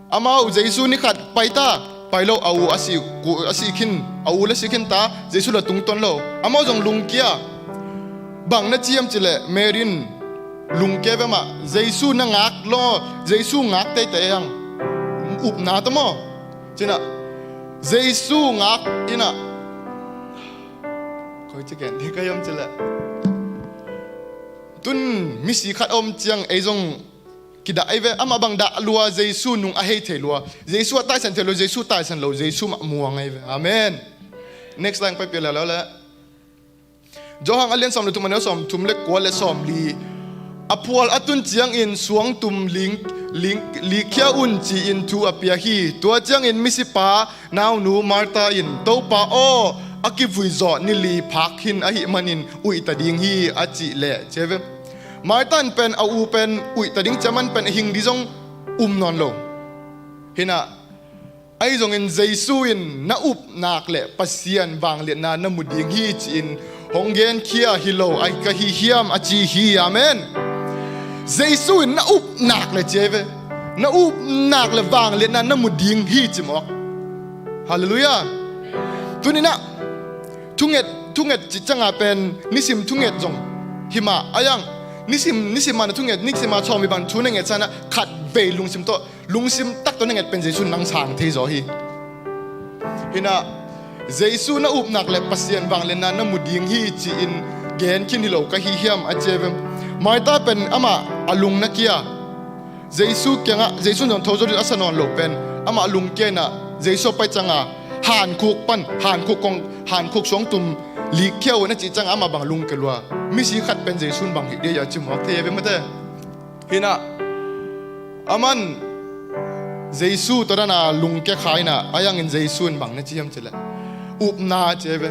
Amau Jesu ni khat pai ta, pai lo, a u a si, a si khin, a u le si khin ta, Jesu la tungtawn lo. Amau zong lungkia. Bang na ci hiam cileh, Mary in lungkia ve mah, Jesu na ngak lo, Jesu ngak teitei ang. Upna ta maw. Cina, Jesu ngak ina. Koi ci ken, di ka hiam cileh. Tun misi khat om ciang ei zong kidah ai ve, amah bang dah lua, Jesu nung a hei thei lua. Jesu a taisan thei lua, Jesu taisan lo, Jesu mah muang ai ve. Amen. Next line pai pia lala le. Johan a lian sawm le thum a neu sawm thum le kua le sawm li. A phual a tun ciangin suangtum ling, ling, likhia un ci-in thu a pia hi. Tua ciangin misipa naunu Martha in, Topa aw, a kivui zawh ni li phak khin ahih manin uih ta ding hi, a cih leh, ci ai ve. Martha in pen a u pen uih ta ding cia man pen a hing di zong um nawn lo. Hina, ahi zongin Jesu in na upnak le Pasian vangliatna na mu ding hi ci-in hong genkhia hi lo ai ka hi hiam a ci hi. Amen. Jesu in na upnak le ci ai ve. Na upnak le vangliatna na mu ding hi ci mawk. Halleluiah. Tuninah thunget, thunget cih cianga pen nisim thunget zong hi mah a iang. Nisim, nisim mana thunget, nisim a chawm hi bang thu na nget sanah khat vei lungsim tawh, lungsim tak tawh na nget pen Jesu nang sang thei zaw hi. Hinah Jesu na upnak le Pasian vangliatna na mu ding hi ci-in gen khin hi lo ka hi hiam a ci ai ve. Martha pen amah a lung na kia. Jesu kiangah, Jesu in zong tho zo ding a sa nawn lo pen, amah lungkia inah Jesu a pai ciangah hankhuk pan, hankhuk kong, hankhuk suangtum likkhia uh na cih ciangah amah bang lungkia lua. Misi khat pen Jesu in bang hih dia a ci mawk thei a ve mate. Hinah aman Jesu tawh dana lungkia kha inah, a yangin Jesu in bang na ci hiam cileh, upna ci a ve.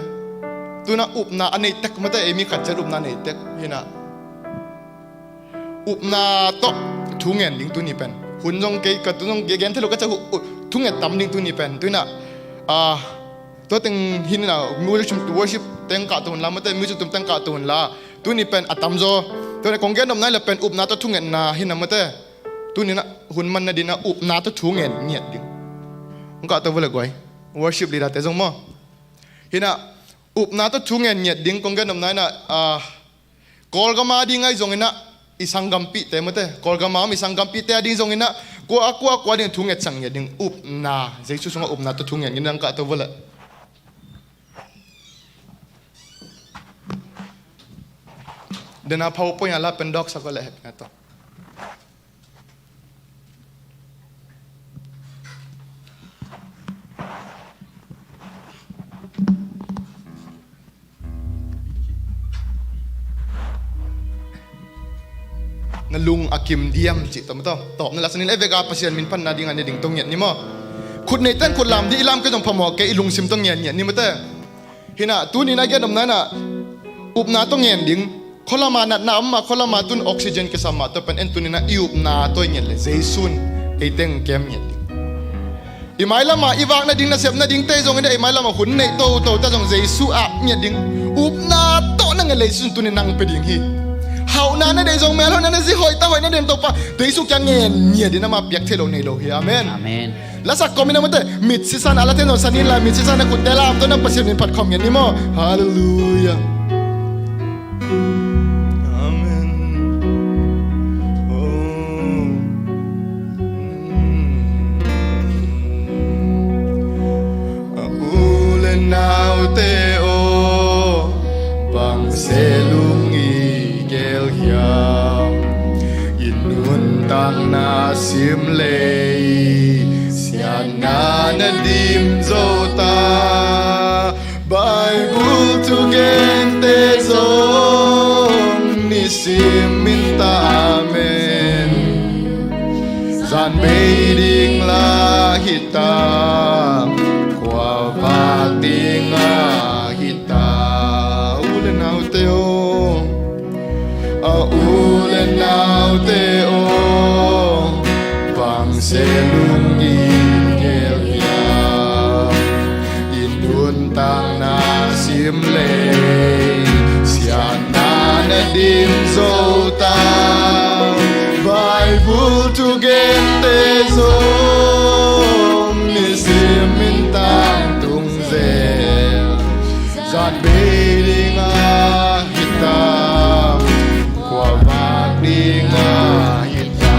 Tunah upna a nei tek mate, ei mi khat ciat upna nei tek hinah. Upna tawh thu ngen ding tuni pen. Hun zong kei ka tu zong gen thei lo ka ca hu, uh, thu ngen tam ding tuni pen. Tuinah, ah, tua teng hinah, worship, worship teng kah tu hun la mate, music tum teng kah tu hun la. Tuni pen a tamzaw. Tuinah kong gen nop nai le pen upna tawh thu ngenna hinah mate. Tuninah hun man na dinah upna tawh thu ngen ngiat ding. Kong kah tu vua le guai. Worship leader te zong maw. Hinah upna tawh thu ngen ngiat ding kong gen nop nai inah, ah, Kawlgam a ding ahi zonginah i sanggampihte mate, Kawlgam a om i sanggampihte a ding zonginah kua, kua, kua ding thu ngetsak ngiat ding, upna, Jesu sungah upna tawh thu ngen ngiat ding kah to vua leh. Dena PowerPoint a la pen dawksak uh leh hepna tawh. Na lung a kim diam cih tawh mate. Tawpna la sanin e veka Pasian min phatna ding a ne ding tawh ngiat ni maw. Khut neiten khut lam ding i lam kei zong phamawh kei i lungsim tawh ngiat ngiat ni mate. Hinah tunin a gen om nainah upna tawh ngen ding. Khualama natna om mah, khualama tun oxygen kisam mah tua pen en tuninah i upna tawh i nget le Jesu in ei teng kem ngiat ding. I mailama i vak nading nasep nading tei zongin i mailama hun neih toto ta zong Jesu ap ngiat ding. Upna tawh na nget le Jesu in tunin nang pe ding hi. Hauhna na deih zong melhoihna na zi hoih ta hoih na den Topa Jesu kiang ngen ngiat ding, amah piak thei lo nei lo hi. Amen. Amen. Lasak khawm in a mate, mit sisan a la ten zong sanin la, mit sisan a kutte lam tawh na Pasian min phat khawm ngen ni maw. Halleluiah. Amen. Oh. A u le naute aw, bang se lung i gel hiam? I nuntakna sim lei siatna na dim zo ta. Bible thugente zong nisim minta amen. Zan bei ding la hi ta, khua vak ding a hi ta. U le naute aw, a u le naute aw, bang se lung i gel hiam? I nuntakna sim lei siatna na dim zo ta. Bible thugente zong nisim minta tung zel. Zan bei ding a hi ta, khua vak ding a hi ta.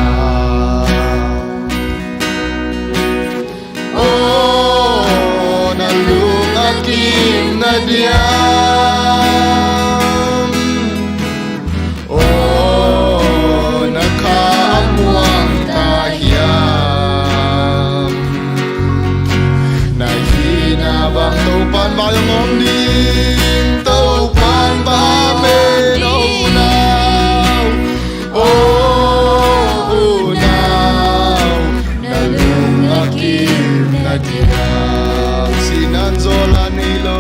Aw, na lung a kim na diam? Aw, na kha a muang ta hiam? Na hihna bang Topan vai hong om ding, Topan va men, o unau. Aw unau, na lung a kim na diam? Sinan zaw la nei lo,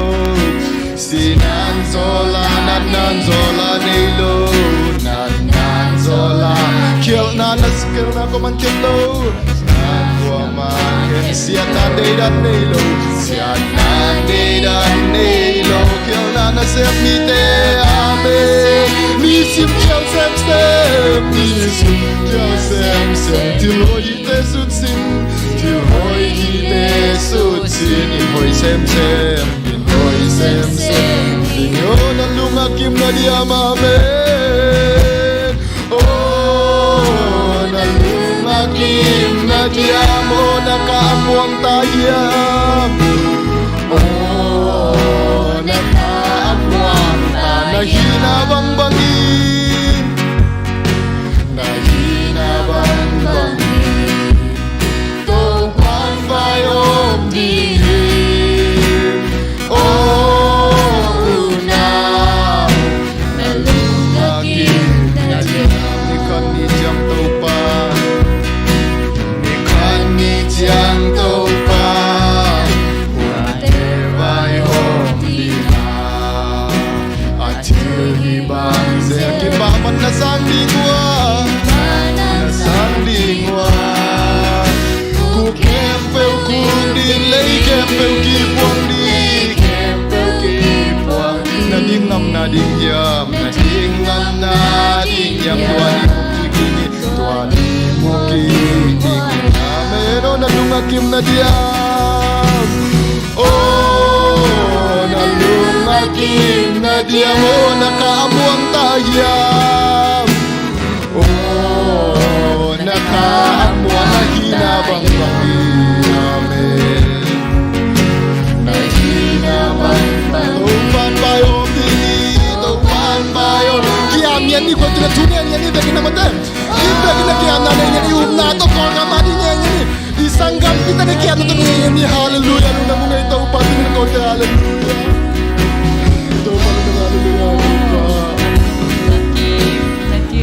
sinan zaw la, natnan zaw la nei lo, natnan zaw la. Khialhna na, khialhna kuaman khiat lo. Natnan kuaman khiat, siatna deidan nei lo, siatna deidan nei lo. Khialhna nasep mite, amen. Nisim khial semsem, nisim khial semsem. Thil hoih hite sut sin, thil hoih hite sut sin. In hoih semsem, in hoih semsem. Aw na lung a kim na diam, amen. Aw na lung a kim na diam? Aw na kha a muang ta hiam? Aw na kha a muang ta. Na hihna bangbang in, na Pahman na sang ding uh a, na sang ding uh a, kuk khempeuh kuk ding, lei khempeuh kipuang ding, khempeuh kipuang ding. Na ding ngam na ding hiam, na ding ngam na ding hiam, tua ni muk ding hi, tua ni muk ding hi. Amen. Oh, na lung a kim na diam. Oh, na lung a kim na diam, oh, na kha a muang ta hiam. Oh, na kha a muang, na hihna bangbang hi. Amen. Na hihna bangbang. Topa'n vai om ding hi, Topa'n vai om. Kiam ngiat ni, kua tungah thu ngen ngiat ni, vekin na mate. Hih vekin na kiamna nei ngiat ni, upna tawh Kawlgam a ding ngen ngiat ni. I sanggamte na kiatna tawh ngen ngiat ni. Halleluiah. Lungdam uh ngei Topa, ding na kote. Halleluiah. Topa lungdam, halleluiah, Topa.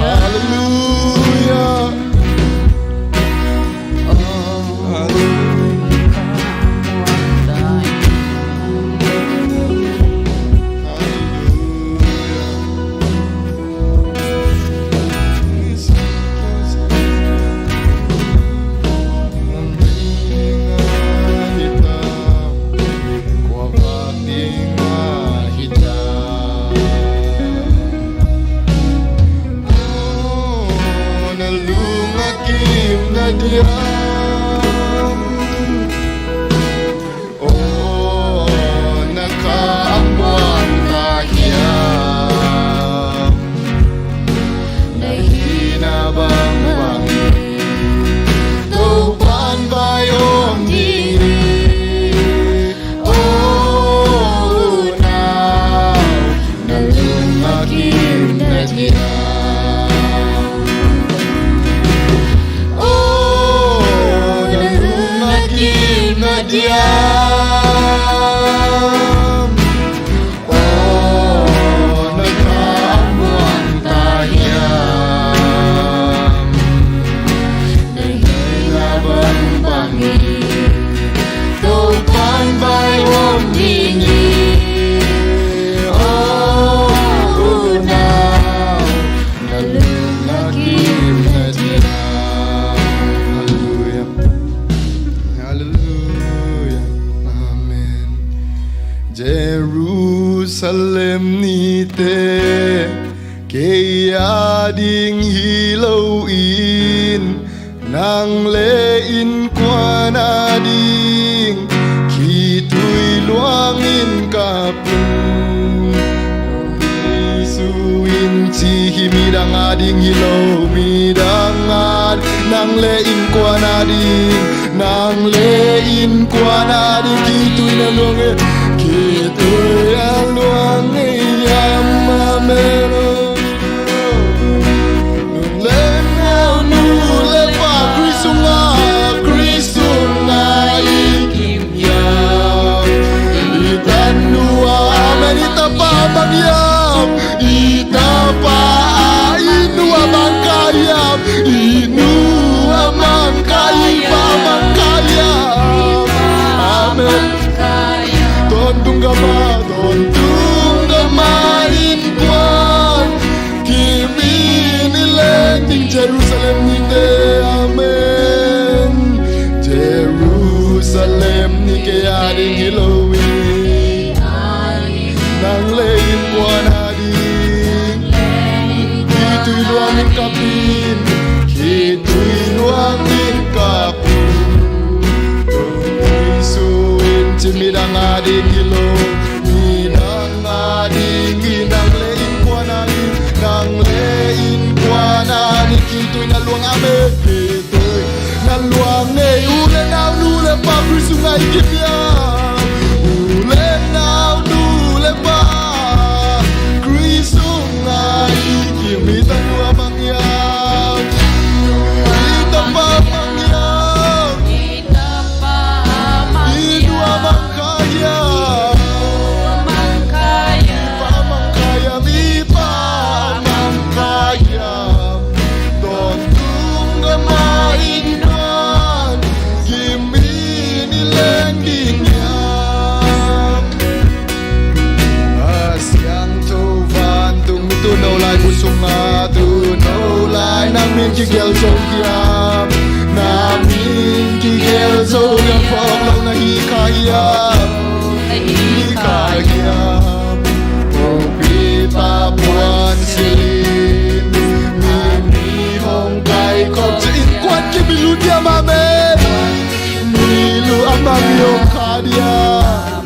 Halleluiah. Halleluiah. Oh, na lung a kim na diam. Oh, na kha a muang ta hiam. Na hihna bangbang hi. Topa'n vai om ding hi. Oh, unau, na lung a kim na diam. Oh, na lung a kim na diam. Oh, na kha a muang ta hiam. Na hihna bangbang hi. Topa'n vai om ding hi. Oh, unau, na lung a kim na diam. Halleluiah. Halleluiah. Amen. Jerusalem nite, kei a ding hi loin, nang le innkuan a ding khitui luangin kap un. Jesu in ci hi, midang a ding hi lo, midang a, nang le innkuan a ding, nang le innkuan a ding khitui na luang e, khitui a luang e, hiam, amen. Nu le nau, nu le pa Khrist sungah, Khrist sungah i kim hiam? I tanu a, amen, i tapa bang hiam? I tapa a, i nu a bang kha hiam? I nu a bang kha, i pa a bang kha hiam? Amen. Tawntung gam a, tawntung gam a innkuan kim in i leng ding Jerusalem nite, amen. Jerusalem ni kei a ding hi lo hi. Nang le innkuan a ding khitui luangin kap in, khitui luangin kap in. Jesu in ci, midang a ding hi lo, midang a ding hi, nang le innkuan a ding, nang le innkuan a ding khitui na luang, amen. Khitui na luang e. U le nau, nu le pa Khrist sungah i kim hiam? U le nau, nu le pa Khrist sungah i kim, i tanu a bang hiam? I tapa a bang hiam? I nu a bang kha hiam? Sungah tu no lai na min kigelh zo hiam? Na min kigelh zo hiam? Phawk lo na hi kha hiam? Hi kha hiam? Pumpi pa puan silin na mi hong kaikhop ci-in kuan kimilu diam? Amen. Milu a mang i om kha diam?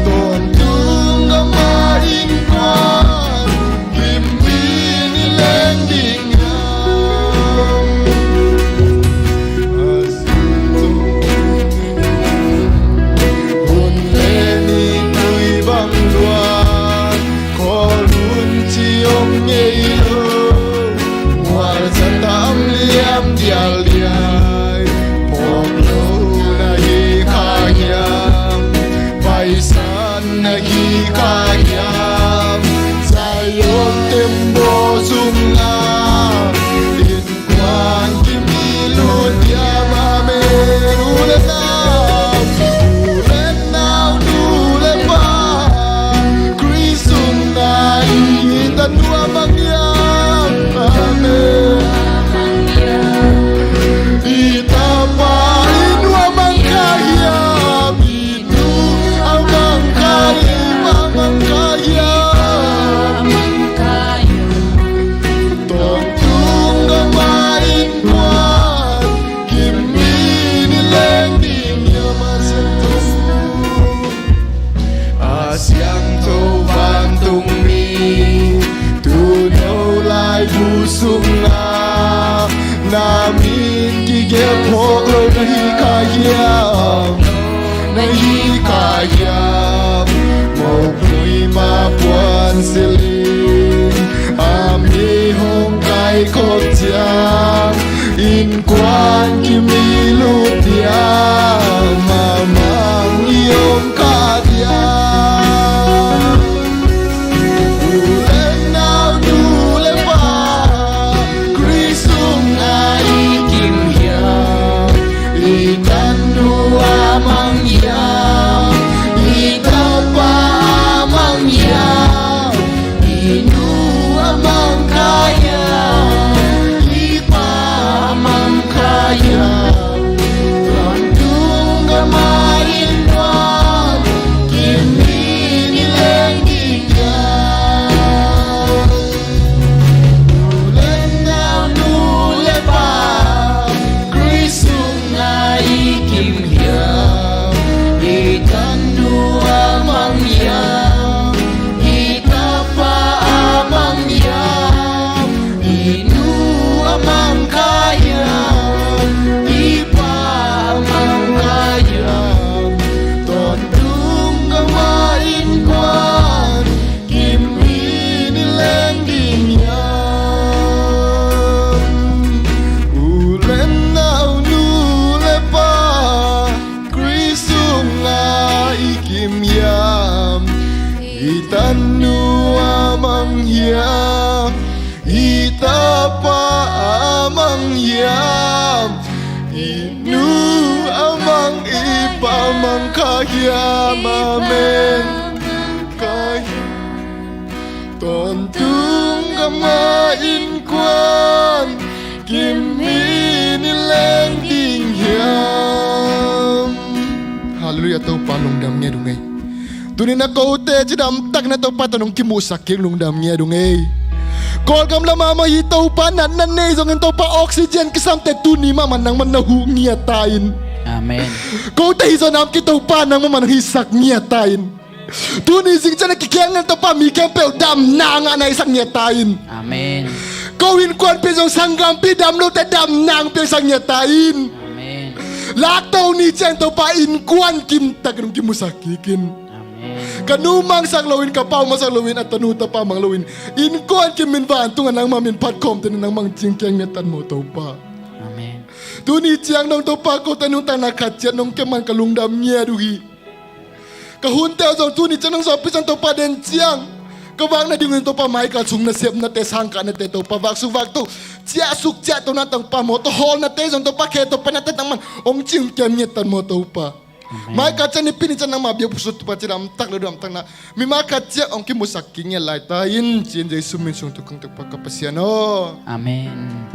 Tawntung gam ah innkuan kimpi ni leng ding hiam? A sin tung hun le ni tui bang luat, khawl hun ci om ngei lo. Mual sa tam liam dial diai, phawk lo na hi kha hiam? Paisan na hi kha hiam? Zion tembaw sungah innkuan kimilu diam? Amen. U le nau, u le nau, nu le pa, Khrih sung na i, i tanu a mang hiam? Amen. I tapa i nu a mang kha hiam? I nu a mang kha hiam? I pa a mang kha hiam? Tawntung gam ah innkuan kimpi ni leng ding hiam? A siangtho, a siangtho vantungmi, tu no laibu sungah na min kigelh, phawk lo na hi kha hiam? Na hi kha hiam? Mopui pa puan silin a mi hong kaikhop ciang, innkuan kimilu diam? A mang i om kha diam? U le nau, nu le pa, Khrih sungah i kim hiam? I tanu a mang hiam? I tapa a mang hiam? I nu a mang kha hiam? I pa a mang kha hiam? Tawntung gam ah innkuan kimpi ni leng ding hiam? U le nau, nu le pa, Khrih sungah i kim hiam? I tanu a mang hiam? I tapa a mang hiam? I nu a mang kha hiam? I pa a mang kha hiam? Tawntung gam ah innkuan kimpi ni leng ding hiam? U le nau, nu le pa, Khrih sungah i kim hiam? I tanu a mang hiam? I tapa a mang hiam? I nu a mang, i pa a mang kha hiam? Amen. Kha hiam? Tawntung gam ah innkuan kimpi ni leng ding hiam? Halleluiah, Topa lungdam ngiat ung ei. Tuni-in a kote cidamtak na Topa tawh nong kimuhsak kik lungdam ngiat ung ei. Kawlgam lamah mah hi Topa, natna nei zongin Topa oxygen kisamte tuni mahmah nangmah na huh ngiat ta in. Amen. Kote hi zaw nam ki Topa nangmah mah nong hisak ngiat ta in. Tuni zing ciang a kikhial ngen Topa mi khempeuh damna ngah na hisak ngiat ta in. Amen. Ko innkuanpih zong sanggampi dam lote damna hong piangsak ngiat ta in. Amen. Lakto ni ciang Topa innkuan kimtak in hong kimusak kik in. Amen. Ka nu mangsak loin, ka pa uh mangsak loin, a tanu tapa mang loin, innkuan kim in vantung a nangmah min phat khawm teh nangmah hong cingkiang ngiat tan maw Topa. Amen. Tuni ciang dong Topa, kote nungta na khat ciat nong kem man ka lungdam ngiat uh hi. Ka hunte uh zong tuni ciang nong zawhpih ciang Topa, den ciang ka vak nading uh in Topa, maikal sung nasepnate, sangkahnate Topa, vaksuk vakto, ciahsuk ciahto na tang pa maw, tawhawlnate zong Topa, khe Topa nate tang man hong cingkiang ngiat tan maw Topa. Amen. Maikal ciang nipi ni ciang nangmah biak phuksut Topa, cidamtak le damtak na mimal khat ciang hong kimusak kik ngiat lai ta in, ci-in Jesu min sung thu kong thuk pa ka Pasian aw. Amen.